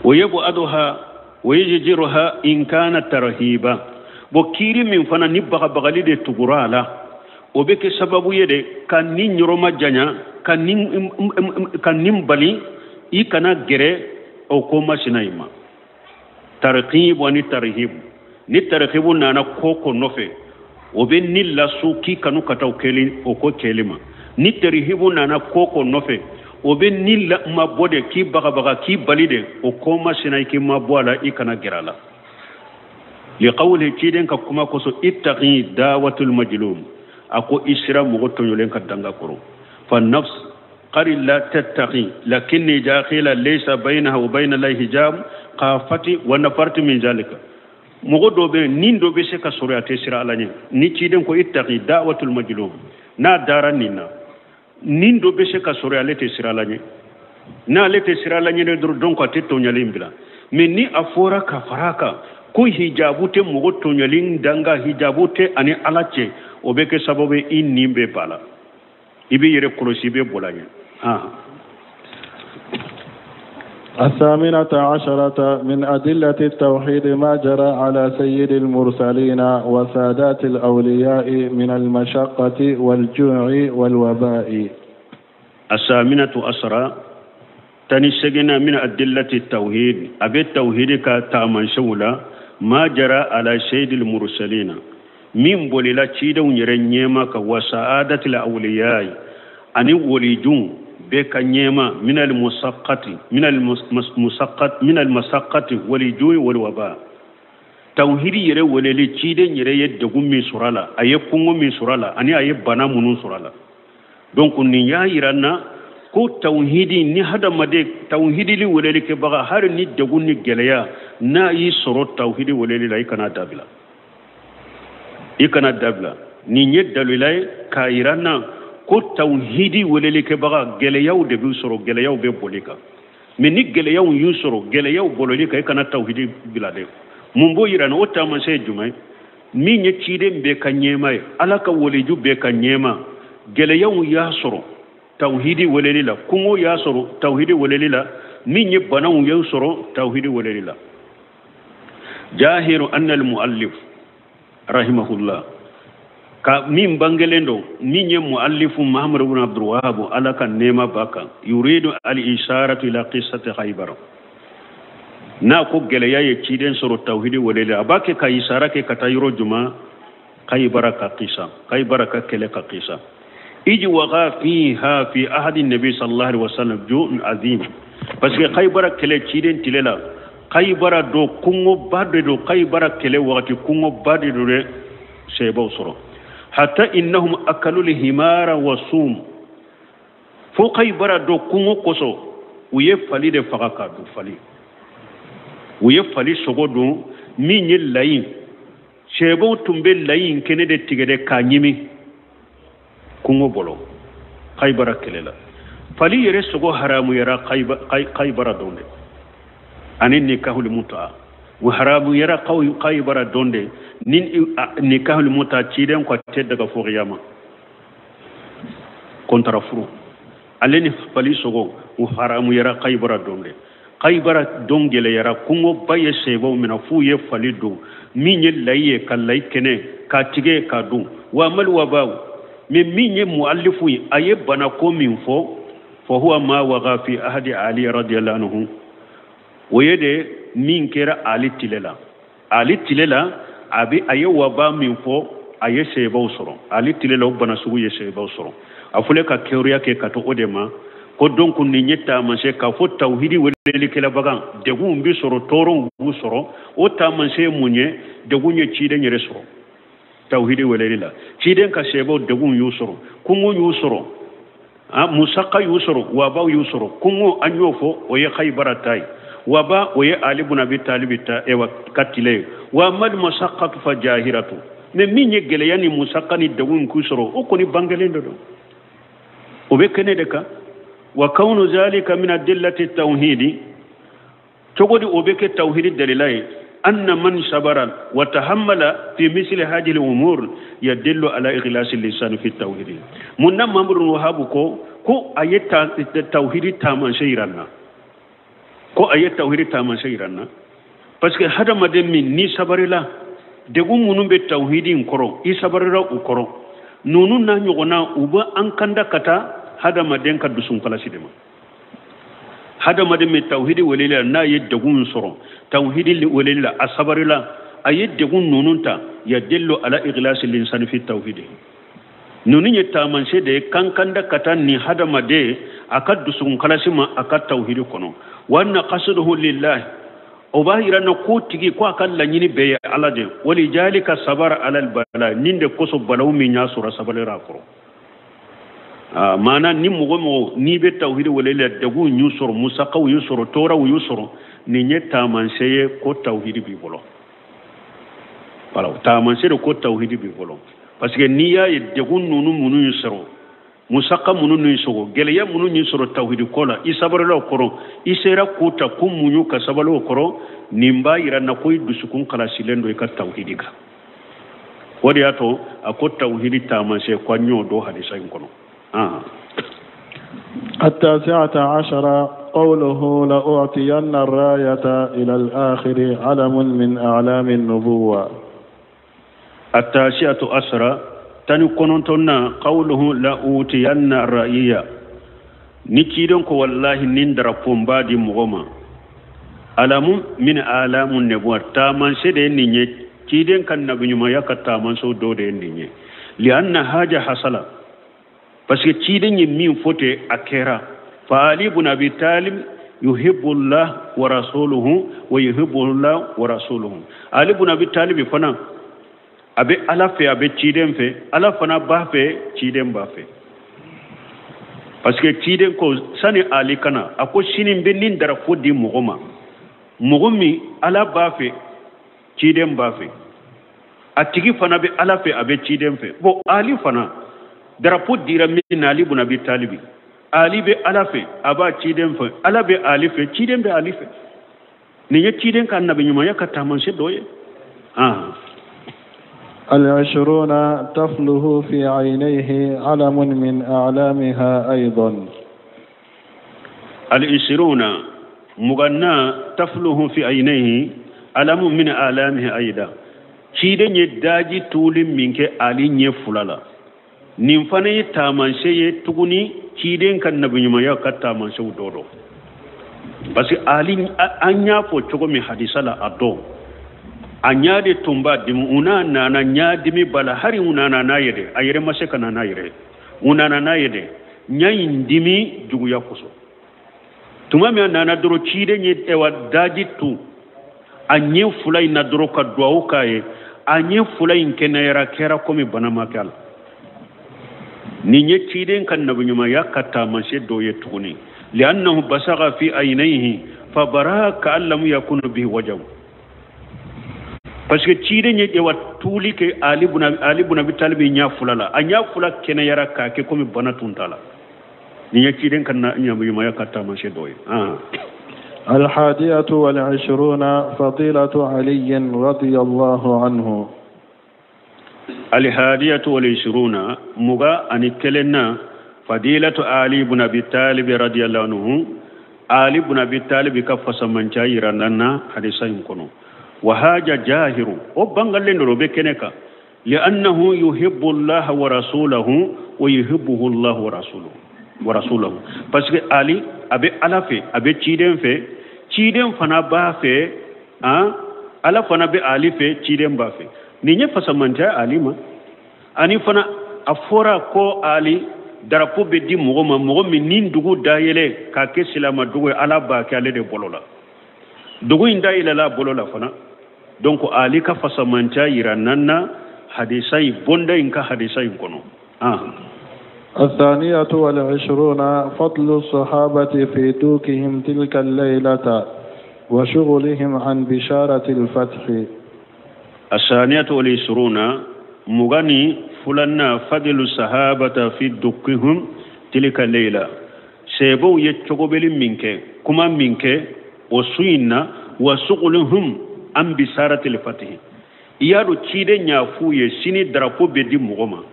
O ye aduha o ye jiruha in kana tarhiba. Bon kiri min fana ni bagabagali de tugura a la, O bɛ kɛ sababu ye de ka nin yɔrɔ majanya, ka nin bali i kana gɛrɛ o ko masina in ma. Tarkibu ani tarhibu, ni tarkibu nana ko ko nɔfɛ, o bɛ ni lasu k'i kanu ka taa o kɛli, o ko kɛli ma. Ni tarhibu nana ko ko nɔfɛ, o bɛ ni mabɔ de k'i bagabaga, k'i bali de o ko masina, i k'i mabɔ a la, i kana gɛrɛ a la. Liqawli, ciden ka kuma kosɔn, ittaqi dawatul majlum, a ko i sira mɔgɔ tɔɲɔlen ka danga kɔrɔ. Fa nafs qad la tattaqi, lakin idha qila laysa baynaha wa bayna allahi hijab khafati wa nafarti min zalika. Mɔgɔ dɔ bɛ nin dɔ bɛ se ka sɔrɔ a tɛ sira Ala ɲɛ. Ni ciden ko ittaqi da'watul majlum, n'a dara nin na, nin dɔ bɛ se ka sɔrɔ ale tɛ sira Ala ɲɛ. N'ale tɛ sira Ala ɲɛ dɔrɔn, donc a tɛ tɔɲɔlen bila. Mais ni a fɔra ka fara a kan ko hijabu tɛ mɔgɔ tɔɲɔlen danga, hijabu tɛ ani Ala cɛ, o bɛ kɛ sababu ye i nin bɛ ba la, i b'i yɛrɛ kɔlɔsi, i bɛ bɔ a ɲɛ. الثامنة عشرة: من أدلة التوحيد ما جرى على سيد المرسلين وسادات الأولياء من المشقة والجوع والوباء. الثامنة عشرة، 18nan، من أدلة التوحيد، أبي التوحيد كتامان شولا، ما جرى على سيد المرسلين، min bolila cidenw yɛrɛ ɲɛma ka wa sa'adatil awliyai, ani walijun bɛɛ ka ɲɛma, minal musaqqat minal masaqqati wal ju'i wal waba. Tawhidi yɛrɛ weleli, ciden yɛrɛ ye degun min sɔrɔ a la, a ye kungo min sɔrɔ a la, ani a ye bana minnu sɔrɔ a la. Donc nin y'a yira n na ko tawhidi ni hadamaden tawhidili weleli kɛbaga, hali ni degun ni gɛlɛya n'a y'i sɔrɔ tawhidi weleli la, i kana dabila, i kana dabila. Nin ye dalila ye k'a yira n na ko tawhidi weleli kɛbaga, gɛlɛyaw de b'u sɔrɔ, gɛlɛyaw bɛ boli kan. Mais ni gɛlɛyaw y'u sɔrɔ, gɛlɛyaw bololi kan, i kana tawhidi bila dɛ. Mun b'o yira n na? O taamasiyɛn ye jumɛn ye? Min ye ciden bɛɛ ka ɲɛma ye, Ala ka waliju bɛɛ ka ɲɛma, gɛlɛyaw y'a sɔrɔ tawhidi weleli la, kungo y'a sɔrɔ tawhidi weleli la, min ye banaw y'u sɔrɔ tawhidi weleli la. Jahiru anna al-muallif rahimahullah, ka min bangelen don, min ye muallifu Muhammad ibn Abdul Wahhab, Ala ka nɛɛma b'a kan, yuridu al isharatu ila qissati Khaybar. N'a ko gɛlɛya ye ciden sɔrɔ tawhidi weleli, a b'a kɛ ka isara kɛ ka taa yɔrɔ juma? Khaybara ka qissa, Khaybara ka kɛlɛ ka qissa. Iji waqa fiha fi ahadi nabi sallallahu alaihi wasallam ju'un azim, parce que Khaybara kɛlɛ, ciden tile la, Khaybara do kungoba de don. Khaybara kɛlɛ wagati, kungoba de don dɛ, sɛbaw sɔrɔ, hatta innahum akalu himara wa sum, fo Khaybara do kungo kosɔn, u ye fali de faga k'a dun. Fali, u ye fali sogo dun. Min ye layi, sɛbaw tun bɛ layi in kɛnɛ de tigɛ de k'a ɲimi kungo bolo. Khaybara kɛlɛ la, fali yɛrɛ sogo haramuyara Khaybara don de, ani nikahul muta o haramuyara Khaybara don de. Ni nikahul muta, ciden ko tɛ daga fo kiyama, kontara furu, ale ni fali sogo o haramuyara Khaybara don de. Khaybara don gɛlɛyara, kungoba ye sɛbaw minɛ f'u ye fali don, min ye layi ye, ka layi kɛnɛ k'a tigɛ k'a dun. Wa amal wabaw, mais min ye muallifu ye, a ye banako min fɔ, fa huwa ma waga fi ahadi Ali radiyallahu anhu, o ye de min kɛra Ali tile la. Ali tile la, a bɛ a ye waba min fɔ, a ye sɛbaw sɔrɔ Ali tile la, o bana sugu ye sɛbaw sɔrɔ. A fɔlen ka kɛriya kɛ ka to o de ma ko donc nin ye taamasiyɛn k'a fɔ tawhidi welelikɛlabaga, degun bɛ sɔrɔ, tɔɔrɔw b'u sɔrɔ. O taamasiyɛn ye mun ye? Degun ye ciden yɛrɛ sɔrɔ tawhidi weleli la, ciden ka sɛbaw degun y'u sɔrɔ, kungo y'u sɔrɔ, musaka y'u sɔrɔ, wabaw y'u sɔrɔ. Kungo, an y'o fɔ, o ye Khaybara ta ye. Waba, o ye Ali bun Abi Talibi ta ewa ka tile ye. Wa amal masaqatu fa jahiratu, mais min ye gɛlɛya ni musaka ni degun k'u sɔrɔ, o kɔni bangelen de don, o bɛ kɛnɛ de kan. Wa kawnu zalika min adillati tawhidi, cogo di o bɛ kɛ tawhidi dalila ye? Anna man sabara wa tahammala fi misli hadhihi al-umur yadullu ala ikhlasi lisan fi tawhidi. Mun na Mamadu Wahabu ko a ye tawhidi taamasiyɛn yira n na? Ko a ye tawhidi taamasiyɛn yira n na parce que hadamaden min ni sabarila, degun minnu bɛ tawhidi in kɔrɔ, i sabarila u kɔrɔ. Ninnu n'a ɲɔgɔnna u bɛ an kanda ka taa hadamaden ka dusun kalasi de ma. Hadamaden min tawhidi weleli la, n'a ye degun sɔrɔ tawhidi weleli la, a sabarila, a ye degun ninnu ta, yadillu ala ikhlasi linsani fi tawhidi. Ninnu ye taamasiyɛn de ye kan kanda ka taa nin hadamaden a ka dusukun kalasi ma a ka tawhidi kɔnɔ. Wa anna qasduhu lillahi, o b'a yira na ko tigi ko a ka laɲini bɛɛ ye Ala de. Walijalika sabara alal bala, nin de kosɔn balawu min y'a sɔrɔ sabalira a kɔrɔ. Maana ni mɔgɔ mɔgɔ n'i bɛ tawhidi weleli la, degun y'u sɔrɔ, musakaw y'u sɔrɔ, tɔɔrɔw y'u sɔrɔ, nin ye taamasiyɛn ye ko tawhidi b'i bolo. Voilà, taamasiyɛn de ko tawhidi b'i bolo. Parce que n'i y'a ye degun ninnu minnu y'u sɔrɔ, musaka minnu y'u sɔrɔ, gɛlɛya minnu y'u sɔrɔ tawhidi ko la, i sabalila o kɔrɔ, i sera k'o ta k'o muɲu ka sabali o kɔrɔ, nin b'a yira na ko i dusukun kalasilen don i ka tawhidi kan. O de y'a to a ko tawhidi taamasiyɛn ko an y'o dɔn hadisa in kɔnɔ. التاسعة عشرة قوله لأعطين الراية إلى الآخر علم من أعلام النبوة. التاسعة عشرة تاني كونتنا قوله لأوتين الرأية نتيدن كو والله نندر فومبادي مغما علم من أعلام النبوة تامان سيدي نيني تيدن كان نبي نما يكا تامان سو دودي نيني لأن حاجة حصل parce que ciden ye min fɔ ten a kɛra. Fa Ali ibn Abi Talib yuhibbu Allah wa rasuluhu wa yuhibbu Allah wa rasuluhu. Ali ibn Abi Talib fana a bɛ Ala fɛ, a bɛ ciden fɛ, Ala fana b'a fɛ, ciden b'a fɛ. Parce que ciden ko sani Ali kana a ko sini n bɛ nin darapo di mɔgɔ ma, mɔgɔ min Ala b'a fɛ, ciden b'a fɛ, a tigi fana bɛ Ala fɛ, a bɛ ciden fɛ. Bon Ali fana darapo dira min na Ali ibn Abi Talib, Ali bɛ Ala fɛ, a b'a ciden fɛ, Ala bɛ Ali fɛ, ciden bɛ Ali fɛ. Nin ye ciden ka nabiɲumanya ka taamasiyɛn dɔ ye. العشرون تفله في عينيه علم من أعلامها أيضا. العشرون مغنى تفله في عينيه علم من أعلامها أيضا. ciden ye daji tuuli min kɛ Ali ɲɛ fila la, nin fana ye taamasiyɛn ye tuguni ciden ka nabiɲumanya ka taamasiyɛnw dɔ dɔn. Parce que Ali an y'a fɔ cogo min hadisa la a dɔn, a ɲa de tun b'a dimi, u n'a nana ɲa dimi ba la, hali u nana n'a ye dɛ, a yɛrɛ ma se ka na n'a yɛrɛ ye, u nana n'a ye dɛ, ɲa in dimi juguya kosɔn. Tuma min a nana dɔrɔn ciden ye ɛwa daji tu a ɲɛ fila in na dɔrɔn ka duwawu k'a ye, a ɲɛ fila in kɛnɛyara, kɛra komi bana ma kɛ a la. Nin ye ciden ka nabiɲumanya ka taamasiyɛn dɔ ye tuguni. Li'annahu basaga fi aynayhi fa bara ka'an lam yakun bihi wajahu. Parce que ciden ye ewa tuuli kɛ Ali ibn Abi Talib ɲɛ fila la, a ɲɛ fila kɛnɛyara k'a kɛ komi bana tun t'a la. Nin ye ciden ka nabiɲumanya ka taamasiyɛn dɔ ye. الحادية والعشرون فضيلة علي رضي الله عنه. الحادية والعشرون مغا أن كلنا فضيلة علي بن أبي طالب رضي الله عنه. علي بن أبي طالب كفس من جاير لنا حديثا يكونوا وهاج جاهر وبنغلين ربكنك لأنه يحب الله ورسوله ويحبه الله ورسوله. parce que Ali abe Ala fɛ, a bɛ ciden fɛ, ciden fana b'a fɛ, Ala fana bɛ Ali fɛ, ciden b'a fɛ. Nin ye fasamandiya Ali ma. Ani fana a fɔra ko Ali darapo bɛ di mɔgɔ ma, mɔgɔ min ni dugu dayɛlɛ k'a kɛ silama dugu ye, Ala b'a kɛ ale de bolo la. Dugu in dayɛlɛla a bolo la fana. Donc Ali ka fasamandiya yira nan na hadisa in bonda in ka hadisa in kɔnɔ. الثانية والعشرون فضل الصحابة في دوكهم تلك الليلة وشغلهم عن بشارة الفتح. الثانية والعشرون مغني فلنا فضل الصحابة في دوكهم تلك الليلة. سيبو يتشغبل منك كما منك وسوينا وشغلهم عن بشارة الفتح. يارو تشيدن يافو يسيني درابو بدي مغما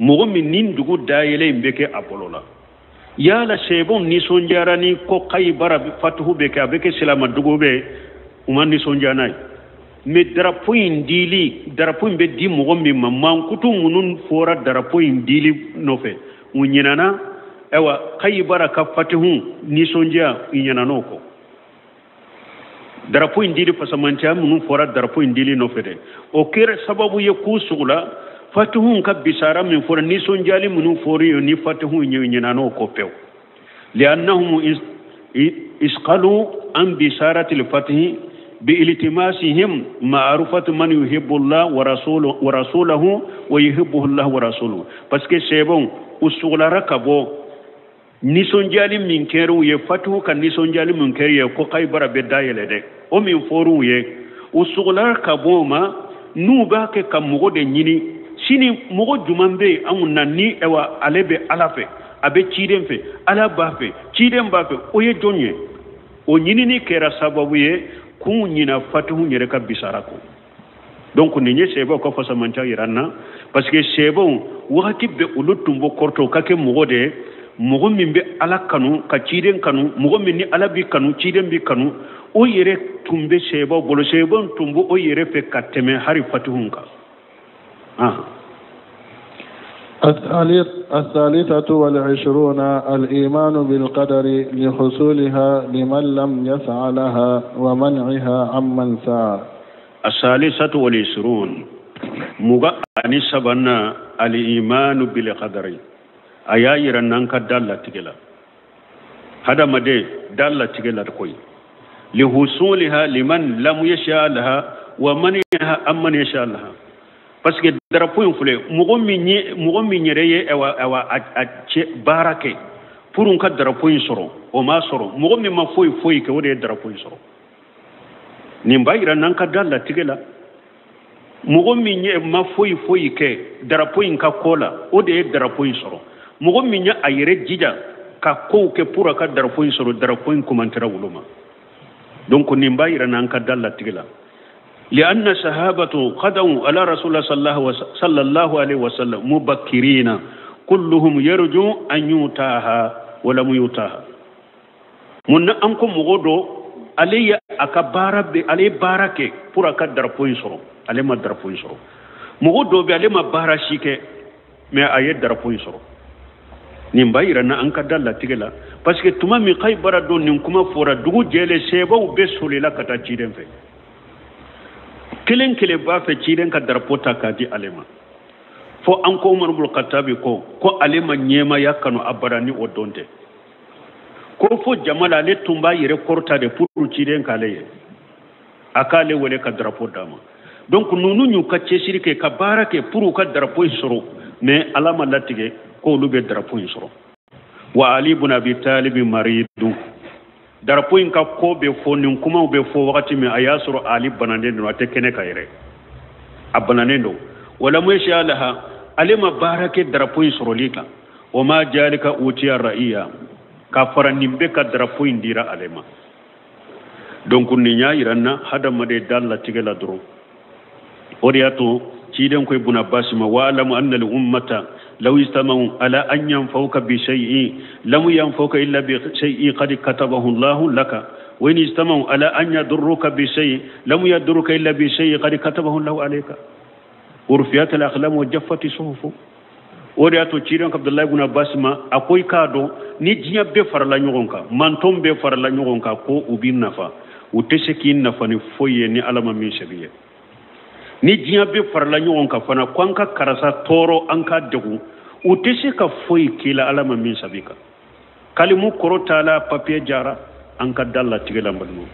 mɔgɔ min ni dugu dayɛlɛ in bɛ kɛ a bolo la. Yala sɛbɛnw nisɔndiyara ni ko Kayibara fatuhu bɛ kɛ, a bɛ kɛ silama dugu bɛ, u ma nisɔndiya n'a ye. Mais darapo in dili, darapo in bɛ di mɔgɔ min ma, mankutu minnu fɔra darapo in dili nɔfɛ, u ɲinana. Ayiwa, Kayibara ka fatihu nisɔndiya, u ɲinana o kɔ. Darapo in dili fasamanciya minnu fɔra darapo in dili nɔfɛ dɛ, o kɛra sababu ye k'u sugula fatihu ka bisara min fɔra, nisɔndiyali minnu fɔra ye ni fatihu ye, u ɲinana o kɔ pewu. Liannahum isqalu an bisaratil fatihi بإلتماسهم معرفة من يحب الله ورسوله ورسوله ويحبه الله ورسوله. Parce que c'est bon, u sugulara ka bɔ nisɔndiyali min kɛra u ye, fatihu ka nisɔndiyali min kɛra ye ko Kayibara bɛ dayɛlɛ dɛ, o min fɔr'u ye, u sugulara ka bɔ o ma. N'u b'a kɛ ka mɔgɔ de ɲini sini, mɔgɔ jumɛn bɛ yen anw na ni ayiwa ale bɛ Ala fɛ, a bɛ ciden fɛ, Ala b'a fɛ, ciden b'a fɛ, o ye jɔn ye? O ɲinini kɛra sababu ye k'u ɲina fatihu yɛrɛ ka bisara kɔ. Donc nin ye sɛbɛw ka fasamanca yira n na, parce que sɛbɛw wagati bɛɛ olu tun bɔ kɔrɔtɔ ka kɛ mɔgɔ de ye, mɔgɔ min bɛ Ala kanu ka ciden kanu, mɔgɔ min ni Ala bi kanu, ciden bi kanu, o yɛrɛ tun bɛ sɛbɛw bolo. Sɛbɛw tun bɛ o yɛrɛ fɛ ka tɛmɛ hali fatihu kan. الثالثة والعشرون الإيمان بالقدر لحصولها لمن لم يسع لها ومنعها عمن سعى. الثالثة والعشرون، 23nan، الإيمان بالقدر. A y'a yira n'an ka da latigɛ la, hadamaden da latigɛ la koyi. لحصولها لمن لم يسع لها ومنعها عمن يسعى لها. Parce que darapo in filɛ, mɔgɔ min ye, mɔgɔ min yɛrɛ ye awa a cɛ baara kɛ pour n ka darapo in sɔrɔ, o m'a sɔrɔ. Mɔgɔ min ma foyi foyi kɛ, o de ye darapo in sɔrɔ. Nin b'a yira n'an ka da latigɛ la, mɔgɔ min ye ma foyi foyi kɛ darapo in ka ko la, o de ye darapo in sɔrɔ. Mɔgɔ min ye a yɛrɛ jija ka kow kɛ pour a ka darapo in sɔrɔ, darapo in komantera olu ma. Donc nin b'a yira n'an ka da latigɛ la. لأن الصحابة قدموا على رسول الله صلى الله عليه وسلم مبكرين كلهم يرجو أن يؤتاها ولم يؤتاها. Mun na an ko mɔgɔ dɔ, ale ye a ka baara bɛ, ale ye baara kɛ pour a ka darapo in sɔrɔ, ale ma darapo in sɔrɔ. Mɔgɔ dɔ bɛ, ale ma baara si kɛ, mais a ye darapo in sɔrɔ. Nin b'a yira na an ka da latigɛ la, parce que tuma min Kayibara don nin kuma fɔra, dugu jɛlen, sɛbaw bɛɛ solila ka taa ciden fɛ. Kelen kelen b'a fɛ ciden ka darapo ta k'a di ale ma. Fo an ko Umaru bulu Katabi ko ale ma ɲɛmaya kanu abada ni o don tɛ. Ko fo jama la, ale tun b'a yɛrɛ kɔrɔta de pour ciden k'ale ye, a k'ale wele ka darapo d'a ma. Donc ninnu y'u ka cɛsiri kɛ ka baara kɛ pour u ka darapo in sɔrɔ, mais Ala ma latigɛ ko olu bɛ darapo in sɔrɔ. Wa Ali bun Abi Talibi maridun. Darapo in ka ko bɛ fɔ, nin kumaw bɛ fɔ wagati min, a y'a sɔrɔ Ali bananen don, a tɛ kɛnɛ kan yɛrɛ, a bananen don. ولم يسع لها, ale ma baara kɛ darapo in sɔrɔli kan. ومع ذلك أعطي الراية, ka fara nin bɛɛ ka, darapo in dira ale ma. Donc nin y'a yira n na hadamaden da latigɛ la dɔrɔn. O de y'a to ciden ko Ibn Abbas ma: واعلم أن الأمة لو اجتمعوا على أن ينفعوك بشيء لم ينفعوك إلا بشيء قد كتبه الله لك، وإن اجتمعوا على أن يضروك بشيء لم يضروك إلا بشيء قد كتبه الله عليك، ورفعت الأقلام وجفت الصحف. O de y'a to ciden ko Abdullahi ibn Abbas ma, a ko i k'a dɔn ni diɲɛ bɛɛ farala ɲɔgɔn kan, mantɔn bɛɛ farala ɲɔgɔn kan ko u b'i nafa, u tɛ se k'i nafa ni foyi ye ni Ala ma min sɛbɛn ye. Ni diɲɛ bɛɛ farala ɲɔgɔn kan fana ko an ka karisa tɔɔrɔ, an ka degun, u tɛ se ka foyi k'i la Ala ma min sɛbɛn kan. Kalimu kɔrɔ t'a la, papiye jara. An ka da latigɛ la, n balimaw.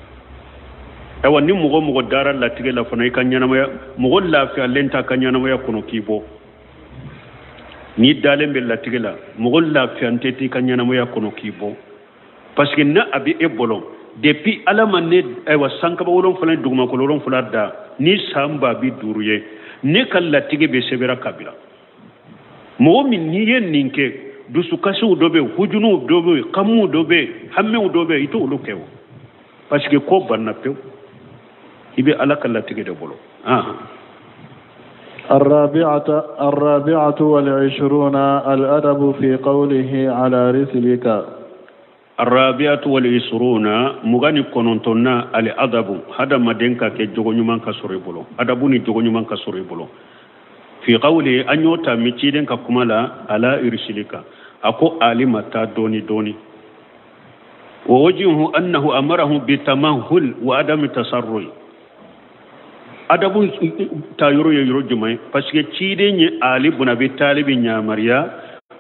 Ayiwa, ni mɔgɔ mɔgɔ dara latigɛ la fana, i ka ɲɛnamaya, mɔgɔ lafiyalen t'a ka ɲɛnamaya kɔnɔ k'i bɔ. N'i dalen bɛ latigɛ la, mɔgɔ lafiyan tɛ t'i ka ɲɛnamaya kɔnɔ k'i bɔ, parce que n'a a bɛ e bolo depuis Ala ma ne, ayiwa, sankaba 7 ni dugumakolo 7 da ni san 500 ye, ne ka latigɛ bɛ sɛbɛnra ka bila. Mɔgɔ min n'i ye nin kɛ, dusukasiw dɔ bɛ yen, hujunuw dɔ bɛ yen, kamiw dɔ bɛ yen, hamiw dɔ bɛ yen, i t'olu kɛ o, parce que ko banna pewu, i bɛ Ala ka latigɛ de bolo. الرابعة والعشرون الأدب في قوله على رسلك. Arabiatu wal isruna 29nan al adabu hadamaden ka kɛ jogo ɲuman ka sɔrɔ i bolo, adabu ni jogo ɲuman ka sɔrɔ i bolo. Fi qawli an y'o ta mi ciden ka kuma la ala irsilika, a ko ali ma taa dɔɔni dɔɔni. Wa wajhuhu annahu amarahu bitamahul wa adami tasarrui. Adabu ta yɔrɔ ye yɔrɔ jumɛn ye? Parce que ciden ye Ali bun Abi Talib yamaruya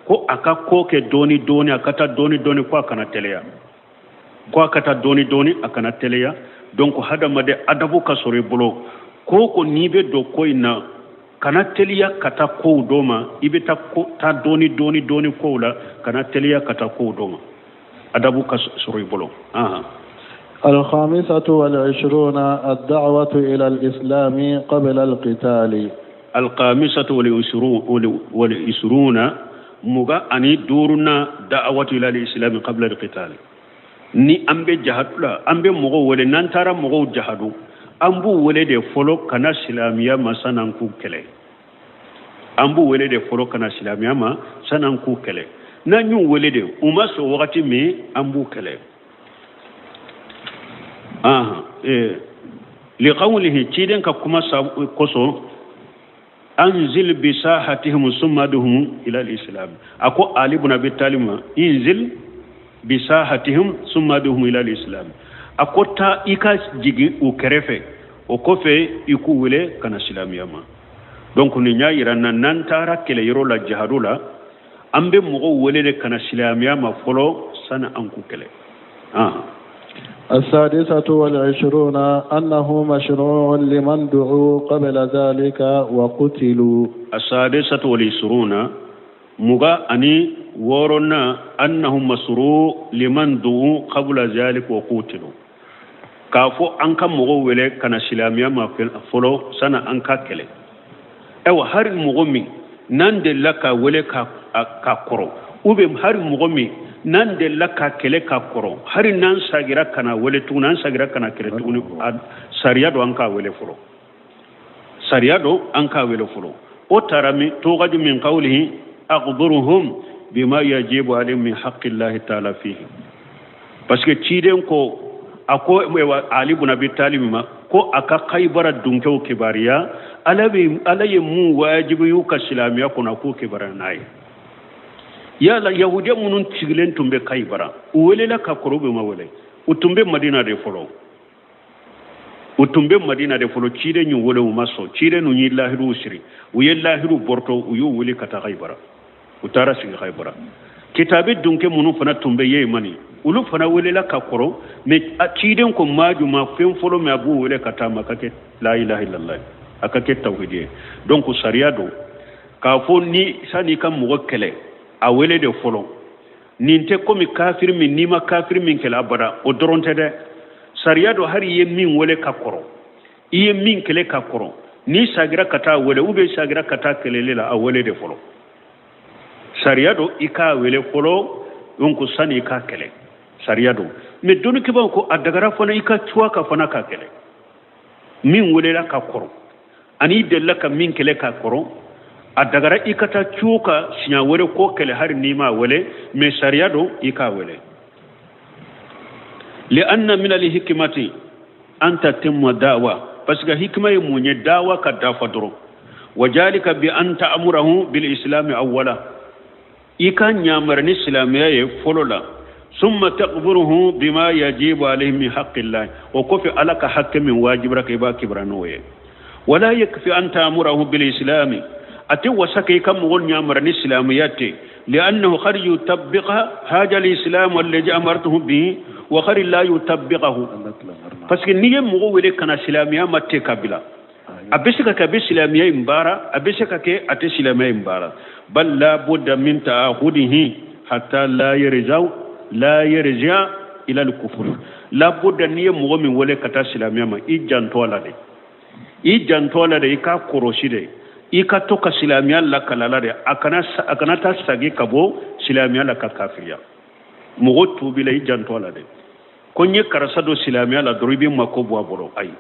ko a ka ko kɛ dɔɔni dɔɔni, a ka taa dɔɔni dɔɔni, ko a kana teliya, ko a ka taa dɔɔni dɔɔni, a kana teliya. Donc hadamaden adabu ka sɔrɔ i bolo, ko ko n'i bɛ don ko in na kana teliya ka taa kow dɔ ma, i bɛ taa ko taa dɔɔni dɔɔni dɔɔni kow la, kana teliya ka taa kow dɔ ma, adabu ka sɔrɔ i bolo. 25 الدعوة إلى الإسلام قبل القتال. 25 25 دعوة إلى الإسلام قبل القتال. Ni an bɛ jahadu la, an bɛ mɔgɔw wele, n'an taara mɔgɔw jahadu, an b'u wele de fɔlɔ ka na silamɛya ma san'an k'u kɛlɛ. An b'u wele de fɔlɔ ka na silamɛya ma san'an k'u kɛlɛ. N'an y'u wele de, u ma sɔn wagati min, an b'u kɛlɛ. Liqawlihi ciden ka kuma kosɔn, anzil bisahatihim summa duhum ila al-islam. A ko Ali ibn Abi Talib ma, inzil bisahatihim summa duhum ila al-islam. A ko taa i ka jigin u kɛrɛfɛ, o kɔfɛ i k'u wele ka na silamɛya ma. Donc nin y'a yira n na n'an taara kɛlɛyɔrɔ la jihadu la, an bɛ mɔgɔw wele de ka na silamɛya ma fɔlɔ sani an k'u kɛlɛ. 26 أنه مشروع لمن دعوا قبل ذلك وقتلوا. 26 26 أنه مشروع لمن دعوا قبل ذلك وقتلوا. K'a fɔ an ka mɔgɔw wele ka na silamɛya ma fɔlɔ sani an ka kɛlɛ. Ayiwa, hali mɔgɔ min n'an delila ka wele ka kɔrɔ, ou bien hali mɔgɔ min n'an delila ka kɛlɛ ka kɔrɔ, hali n'an sagira ka na wele tuguni, an sagira ka na kɛlɛ tuguni, sariya don an k'a wele fɔlɔ. Sariya don an k'a wele fɔlɔ. O taara min togaju min qawlihi akhbiruhum bima yajibu alayhim min haqqillahi ta'ala fihi. Parce que ciden ko a ko Ali ibn Abi Talib ma ko a ka Khaybara dunkɛw kibaruya, Ala ye mun wajibi y'u ka silamɛya kɔnɔ, k'o kibaruya n'a ye. Yala yahudiya minnu sigilen tun bɛ Khaybara, u welela ka kɔrɔ u bɛ ma wele, u tun bɛ Madina de fɔlɔ, u tun bɛ Madina de fɔlɔ. Ciden y'u wele, u ma sɔn. Ciden ninnu ye lahiruw siri, u ye lahiru bɔrɔtɔ, u y'u wele ka taa Khaybara, u taara sigi Khaybara. Kitabe dunkɛ minnu fana tun bɛ Yemani, olu fana welela ka kɔrɔ, mais ciden ko maa juma fɛn fɔlɔ min a b'u wele ka taa ma ka kɛ la ilaha illallah, a ka kɛ tawhidi ye. Donc sariya don k'a fɔ ni san'i ka mɔgɔ kɛlɛ, a wele de fɔlɔ. Nin tɛ komi kafiri min n'i ma kafiri min kɛlɛ abada, o dɔrɔn tɛ dɛ. Sariya don hali i ye min wele ka kɔrɔ, i ye min kɛlɛ ka kɔrɔ, n'i sagira ka taa wele ou bien sagira ka taa kɛlɛli la, a wele de fɔlɔ. Sariya don i k'a wele fɔlɔ, donc sani i k'a kɛlɛ, sariya don. Mais dɔnnikɛbaaw ko a dagara fana i ka cuwa ka fana k'a kɛlɛ. Min welela ka kɔrɔ ani i delila ka min kɛlɛ ka kɔrɔ, a dagara i ka taa cuwo ka siɲɛ wɛrɛ ko kɛlɛ hali n'i m'a wele, mais sariya don i k'a wele. Li'anna min al-hikmati an tatimma da'wa, parce que hikima ye mun ye? Dawa ka dafa dɔrɔn. Wa jalika bi an ta'murahu bil islami awwala, i ka ɲamara ni silamɛya ye fɔlɔ la. Summa taqburuhu bima yajibu alayhi min haqqillah, o kɔfɛ Ala ka hakɛ min wajibira ka i b'a kibara n'o ye. Wala yakfi an ta'murahu bil islami, ate wasaka i ka mɔgɔ ɲamara ni silamɛya tɛ. Li'annahu qad yutabbiqa haja al-islam alladhi amartuhu bihi wa qad la yutabbiqahu. Parce que n'i ye mɔgɔ wele ka na silamɛya ma tɛ ka bila, a bɛ se ka kɛ a bɛ silamɛya in baara, a bɛ se ka kɛ a tɛ silamɛya in baara. Bal la budda min ta'ahudihi hatta la yarja ila al-kufr. La budda n'i ye mɔgɔ min wele ka taa silamɛya ma, i janto a la de, i janto a la de, i k'a kɔlɔsi de, i ka to ka silamɛya lakala de, a kana taa sagi ka bɔ silamɛya la ka kafiriya. Mɔgɔ tuubi la, i janto a la de. Ko n ye karisa don silamɛya la dɔrɔn i b'i mako bɔ a bolo, ayi,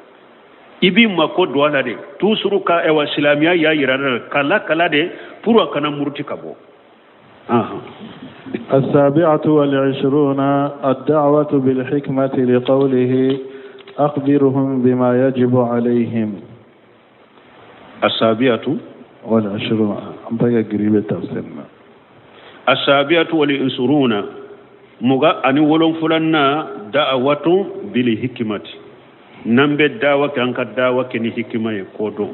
i b'i mako don a la de. Toujours ka ɛwa silamɛya y'a yira la ka lakala de pour a kana muruti ka bɔ. السابعة والعشرون الدعوة بالحكمة لقوله أخبرهم بما يجب عليهم. السابعة والعشرون أنت قريبة تفسيرنا. السابعة والعشرون مغا أني ولون فلنا دعوة بالحكمة نمبي دعوة كأنك دعوة كني حكمة يكودو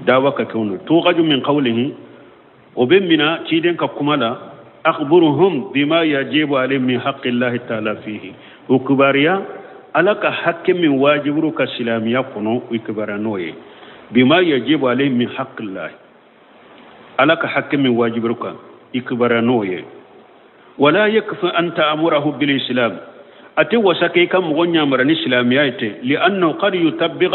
دعوة كونو توغج من قوله وبمنا تيدن ككمالا أخبرهم بما يجب عليهم من حق الله تعالى فيه وكباريا ألك حق من واجبك سلاميا كنو وكبارانوي بما يجب عليهم من حق الله ألك حق من واجبك إكبارانوي ولا يكفي أن تأمره بالإسلام أتي وسكيك مغنيا مرن إسلامياته لأنه قد يطبق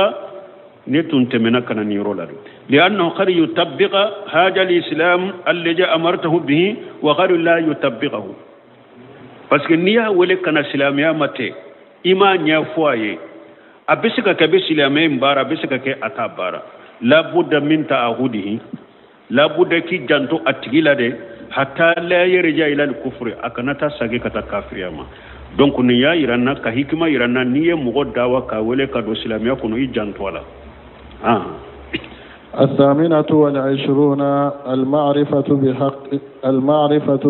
نتون تمنا كان نيرولا لأنه قد يطبق هذا الإسلام الذي أمرته به وقد لا يطبقه parce que niya wele kana silamaya mate ima ɲɛfɔ a bɛ se ka kɛ bɛ silamɛ in baara a bɛ se ka kɛ a t'a baara labuda min ta'ahudihi labuda k'i janto a tigi la dɛ hatta la yarja ila al-kufri a kana taa sagi ka taa kafiriya ma. Donc nin y'a yira n na ka hikima yira n na n'i ye mɔgɔ dawa k'a wele ka don silamɛya kɔnɔ i janto a la. الثامنة والعشرون المعرفة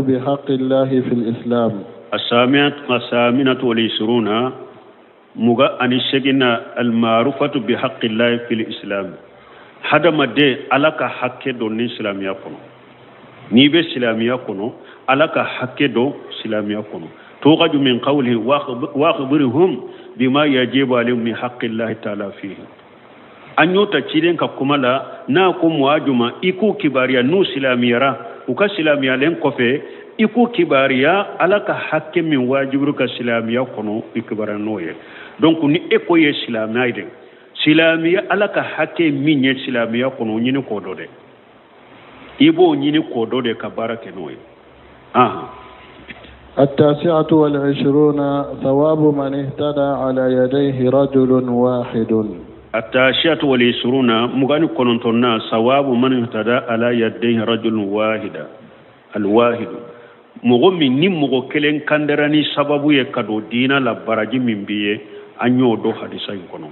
بحق الله في الإسلام. الثامنة والعشرون مغا أن شجنا المعرفة بحق الله في الإسلام هذا ما دي على حق دون الإسلام يكون نيب الإسلام يكون على حق دون الإسلام يكون توقج من قوله واخبرهم بما يجب عليهم من حق الله تعالى فيه an y'o ta ciden ka kuma la n'a ko muwaju ma i k'u kibaruya n'u silamɛyara u ka silamɛyalen kɔfɛ i k'u kibaruya ala ka hakɛ min wajibiru ka silamɛya kɔnɔ i kibaruya n'o ye. Donc ni e ko ye silamɛya ye dɛ silamɛya ala ka hakɛ min ye silamɛya kɔnɔ o ɲini k'o dɔn dɛ i b'o ɲini k'o dɔn de ka baara kɛ n'o ye. التاسعة والعشرون ثواب من اهتدى على يديه رجل واحد. التاسعة والعشرون مغاني كونتونا ثواب من اهتدى على يديه رجل واحد الواحد مغو min ni mɔgɔ kelen kandara ni sababu ye ka don diina la baraji min b'i ye an y'o dɔn hadisa in kɔnɔ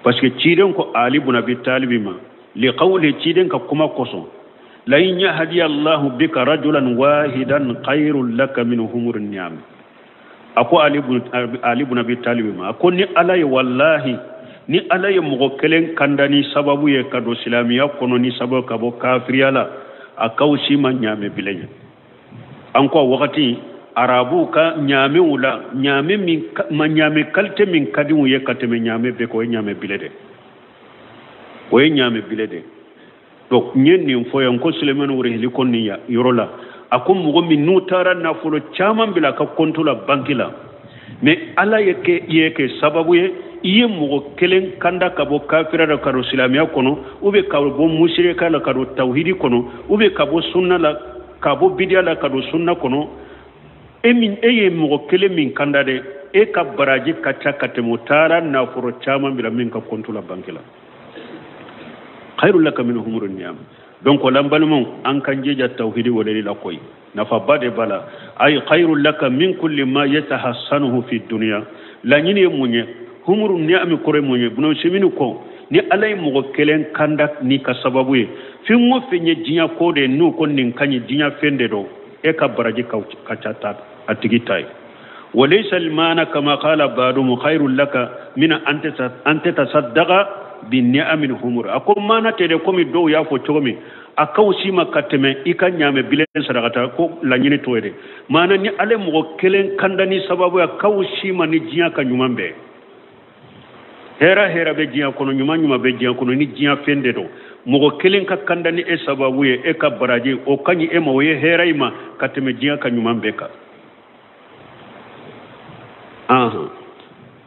parce que ciden ko Ali bun Abi Talib ma li qawli ciden ka kuma kosɔn la in yahdi Allahu bika rajulan wahidan khayrun laka min humurin ni'am. A ko Ali bun Abi Talib ma a ko ni Ala ye wallahi ni Ala ye mɔgɔ kelen kanda ni sababu ye ka don silamɛya kɔnɔ ni sababu ka bɔ kafiriya la a kaw si ma ɲaamɛ bilen ye. An ko wagati arabuw ka ɲaamew la ɲaame min ma ɲaame kalite min ka di u ye ka tɛmɛ ɲaame bɛɛ kan o ye ɲaame bile de o ye ɲaame bile de. Donc n ye nin fɔ yan ko Sulemani Wurehili ko nin yɔrɔ la a ko mɔgɔ min n'u taara nafolo caman bila a ka compte la banque la mais Ala ye kɛ sababu ye i ye mɔgɔ kelen kanda ka bɔ kafira la ka don silamɛya kɔnɔ ou bien ka bɔ musirika la ka don tawhidi kɔnɔ ou bien ka bɔ sunna la ka bɔ bidiya la ka don sunna kɔnɔ e min e ye mɔgɔ kelen min kanda dɛ e ka baraji ka ca ka tɛmɛ o taara nafolo caman bila min ka compte la banque la khayrun laka min humurin ni'am. Donc o la n balimaw an k'an jija tawhidi weleli la koyi nafaba de b'a la ay khayrun laka min kulli ma yatahassanuhu fi dunya laɲini ye mun ye humuru ni'am kɔrɔ ye mun ye Ibn Usaymin ko ni Ala ye mɔgɔ kelen kanda ni ka sababu ye fɛn o fɛn ye diɲɛ ko de n'u ko nin ka ɲi diɲɛ fɛn de don e ka baraji ka ca ta a tigi ta ye. Walaysa al-maana kama qala ba'duhum khayrun laka min an tatasaddaqa bi ni'amin humur. A ko maana tɛ dɛ komi dɔw y'a fɔ cogo min a kaw si ma ka tɛmɛ i ka ɲaamɛ bilen sarakata ko laɲini t'o ye dɛ maana ni ale mɔgɔ kelen kanda ni sababu ye a kaw si ma ni diɲɛ ka ɲuman bɛɛ hɛrɛ hɛrɛ bɛ diɲɛ kɔnɔ ɲuman ɲuman bɛ diɲɛ kɔnɔ ni diɲɛ fɛn de don mɔgɔ kelen ka kanda ni e sababu ye e ka baraji o ka ɲi e ma o ye hɛrɛ i ma ka tɛmɛ diɲɛ ka ɲuman bɛɛ kan.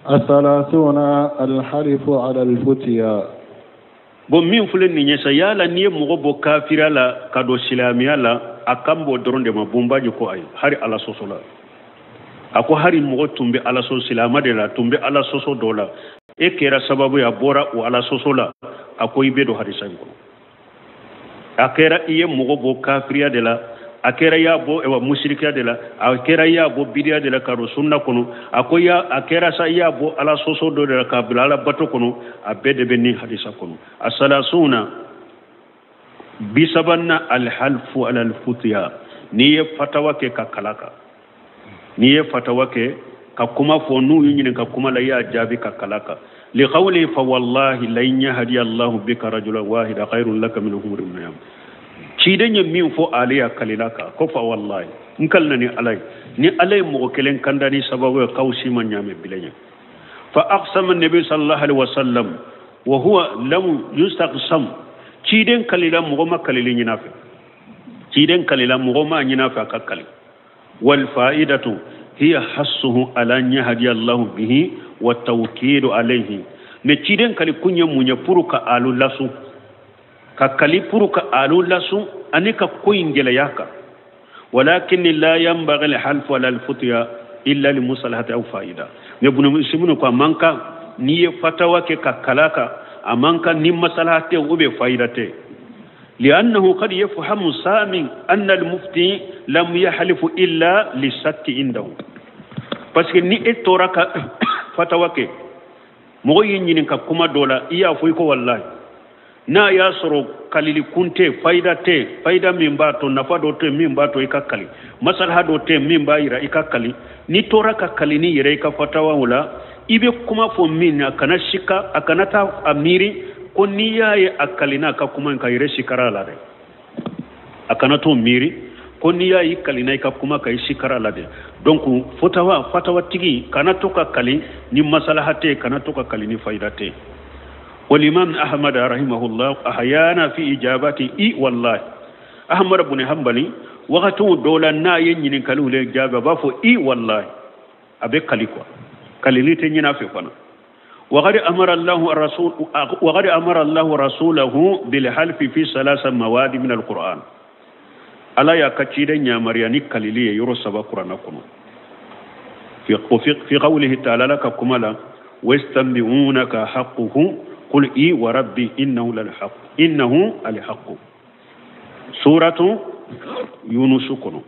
الثلاثون الحرف على الفتيا. Bon min filɛ nin ye sa yala n'i ye mɔgɔ bɔ kafiriya la ka don silamɛya la a kan b'o dɔrɔn de ma bonbaji ko ayi hari ala sɔsɔ la a ko hari mɔgɔ tun bɛ ala sɔsɔ silamɛ de la tun bɛ ala sɔsɔ dɔ la e kɛra sababu ye a bɔra o ala sɔsɔ la a ko i bɛ don hadisa in kɔnɔ a kɛra i ye mɔgɔ bɔ kafiriya de la A kɛra i y'a bɔ ewa musirikiya de la, a kɛra i y'a bɔ bidiya de la ka don sunna kɔnɔ, a ko a kɛra sa i y'a bɔ ala sɔsɔ dɔ de la k'a bila ala bato kɔnɔ, a bɛɛ de bɛ nin hadisa kɔnɔ. A salasuna 30nan, alhalfu ala alfutiya, n'i ye fatawa kɛ ka kala kan, n'i ye fatawa kɛ ka kuma fɔ, n'u y'i ɲininka kuma la, i y'a jaabi ka kala kan. Liqawli fa wallahi lan yahdiya Allahu bika rajulan wahida khayrun laka min humri niyam. Ciden ye min fɔ ale y'a kalila kan ko fa wallahi n kalina ni ala ye, ni ala ye mɔgɔ kelen kanda ni sababu ye k'aw si ma ɲaamɛ bilen ye. Fa aqsama nabi sallallahu alaihi wasallam wa huwa lam yustaqsam. Ciden kalila mɔgɔ ma kalili ɲin'a fɛ, ciden kalila mɔgɔ ma ɲin'a fɛ a ka kali. Wal fa'idatu hiya hassuhu ala yahdiya Allahu bihi wa tawkidu alayhi. Mais ciden kali kun ye mun ye? Pour ka alu lasu, ka kali pour ka alu lasu ani ka ko in gɛlɛya kan. Walakin la yanbaghi al-halfu ala al-futya illa li musalahati aw fa'ida. Mais bunu simunu ko a man kan n'i ye fatawa kɛ ka kala kan, a man kan ni masalaha tɛ ou bien fa'ida tɛ. لأنه قد يفهم سامي أن المفتي لم يحلف إلا للشك عنده. Parce que ni e tora ka fatawa kɛ, mɔgɔ y'i ɲininka kuma dɔ la, i y'a fɔ i ko wallahi, n'a y'a sɔrɔ kalili kun tɛ, fayida tɛ, fayida min b'a to, nafa dɔ tɛ min b'a to i ka kali, masalaha dɔ tɛ min b'a yira i ka kali, n'i tora ka kali ni yɛrɛ i ka fatawa o la, i bɛ kuma fɔ min a kana sika, a kana taa a miiri ko n'i y'a ye a kalina a ka kuma in ka yɛrɛ sikara a la dɛ. A kana t'o miiri ko n'i y'a ye kalina i ka kuma ka i sikara a la dɛ. Donc fatawatigi kana to ka kali ni masalaha tɛ, kana to ka kali ni fayida tɛ. والإمام أحمد رحمه الله أحيانا في إجابته إي والله. أحمد بن حنبل وقتو دولا نا ينين كالو لجابة بافو إي والله أبي كاليكوا كاليلي تنينا في فنا. وقد أمر الله الرسول، وقد أمر الله رسوله بالحلف في 3 مواد من القرآن. ألا يا كتير يا مرياني كاليلي يرو سبا قرآن كنو. في قوله تعالى لك كمالا ويستنبئونك حقه قل إي وربي إنه للحق، إنه الحق. سورة يونس كنو.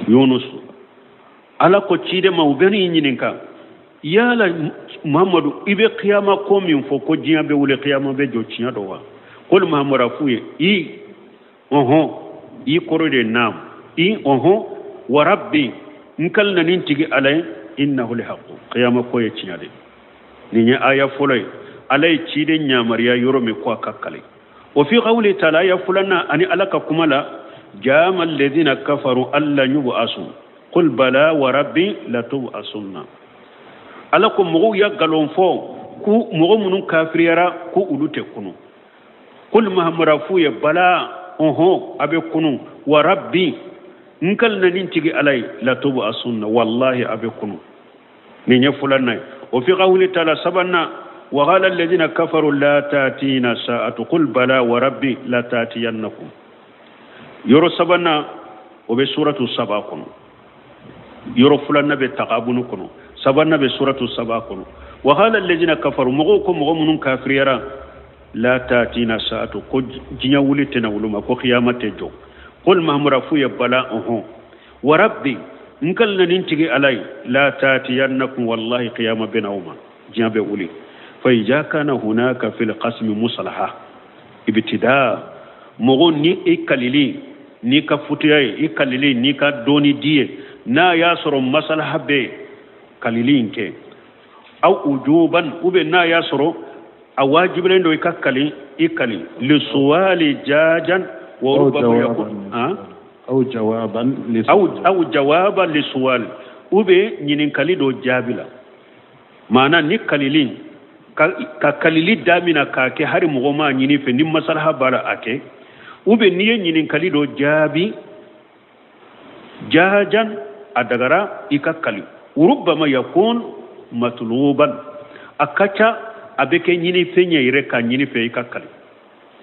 يونس ala ko cide ma u bɛ n'i ɲininka yala Muhammadu i bɛ kiyama ko min fɔ ko diɲɛ bɛ wuli kiyama bɛ jɔ tiɲɛ dɔ wa? Kol Muhammadu a f'u ye i ɔhɔn, i kɔrɔ de naam, i ɔhɔn, wa rabbi n kalina nin tigi ala ye innahu lihaqu, kiyama ko ye tiɲɛ de. Nin ye aya fɔlɔ ye ala ye ciden yamaruya yɔrɔ min ko a ka kale. O fi qawli taala aya filanan ani ala ka kuma la jama alladhina kafaru alla yub'asu qul bala wa rabbi latub'asunna. Ala ko mɔgɔw ya nkalon fɔ ko mɔgɔ minnu kafiriyara ko olu tɛ kunu. Qul Muhammadu f'u ye bala ɔhɔn a bɛ kunu, wa rabbi n kalina nin tigi ala ye latub'asunna wallahi a bɛ kunu. Nin ye filanan ye. O fi qawli taala sabanan wa qala alladhina kafaru la ta'tina sa'atu qul bala wa rabbi la ta'tiyannakum. Yɔrɔ sabanan o bɛ suratu saba kɔnɔ. Yɔrɔ filanan bɛ tagabunu kɔnɔ, sabanan bɛ suratu saba kɔnɔ. Wa qala alladhina kafaru mɔgɔw ko mɔgɔ minnu kafiriyara la ta'tina sa'atu ko diɲɛ wuli tɛna wuli ma ko kiyama tɛ jɔ. Qul Muhammadu f'u ye bala ɔhɔn, wa rabbi n kalina nin tigi ala ye la ta'tiyannakum wallahi kiyama bɛna aw ma, diɲɛ bɛ wuli. Fa idha kana hunaka fil qasmi musalaha ibtida, mɔgɔ ni i kalili n'i ka futuya ye, i kalili n'i ka dɔɔni di ye, n'a y'a sɔrɔ masalaha bɛ kalili in kɛ, aw ujuban ou bien n'a y'a sɔrɔ a wajibilen don i ka kali, i kali lisuwali jajan wa rubbama yakun aw jawaban aw jawaban lisuwali ou bien ɲininkali dɔ jaabi la. Maana ni kalili ka kalili damina k'a kɛ hali mɔgɔ m'a ɲini fɛ ni masalaha b'a la a kɛ, ou bien n'i ye ɲininkali dɔ jaabi jajan a dagara i ka kali. Rubbama yakun matluban, a ka ca a bɛ kɛ ɲini fɛn ye yɛrɛ k'a ɲini fɛ i ka kali.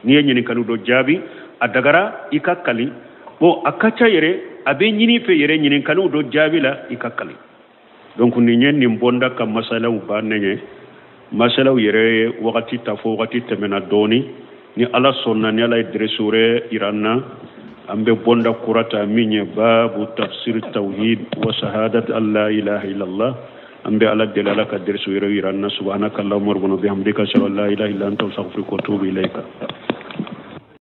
N'i ye ɲininkali dɔ jaabi a dagara i ka kali. Bon a ka ca yɛrɛ a bɛ ɲini fɛ yɛrɛ ɲininkaliw dɔ jaabi la i ka kali. Donc nin ye nin bɔnda ka masalaw bannen ye. Masalaw yɛrɛ ye wagati ta fɔ wagati tɛmɛna dɔɔni. Ni ala sɔnna, ni ala ye dɛrɛsi wɛrɛ yira an na, An bɛ bonda kura ta min ye babu tafsir tawhid wa shahadat an la ilaha illallah. An bɛ Ala deli, Ala ka derisu yɛrɛ yira an na. Subhanaka allahumma rabbana bihamdika, ashhadu an la ilaha illa anta, astaghfiruka wa atubu ilayka.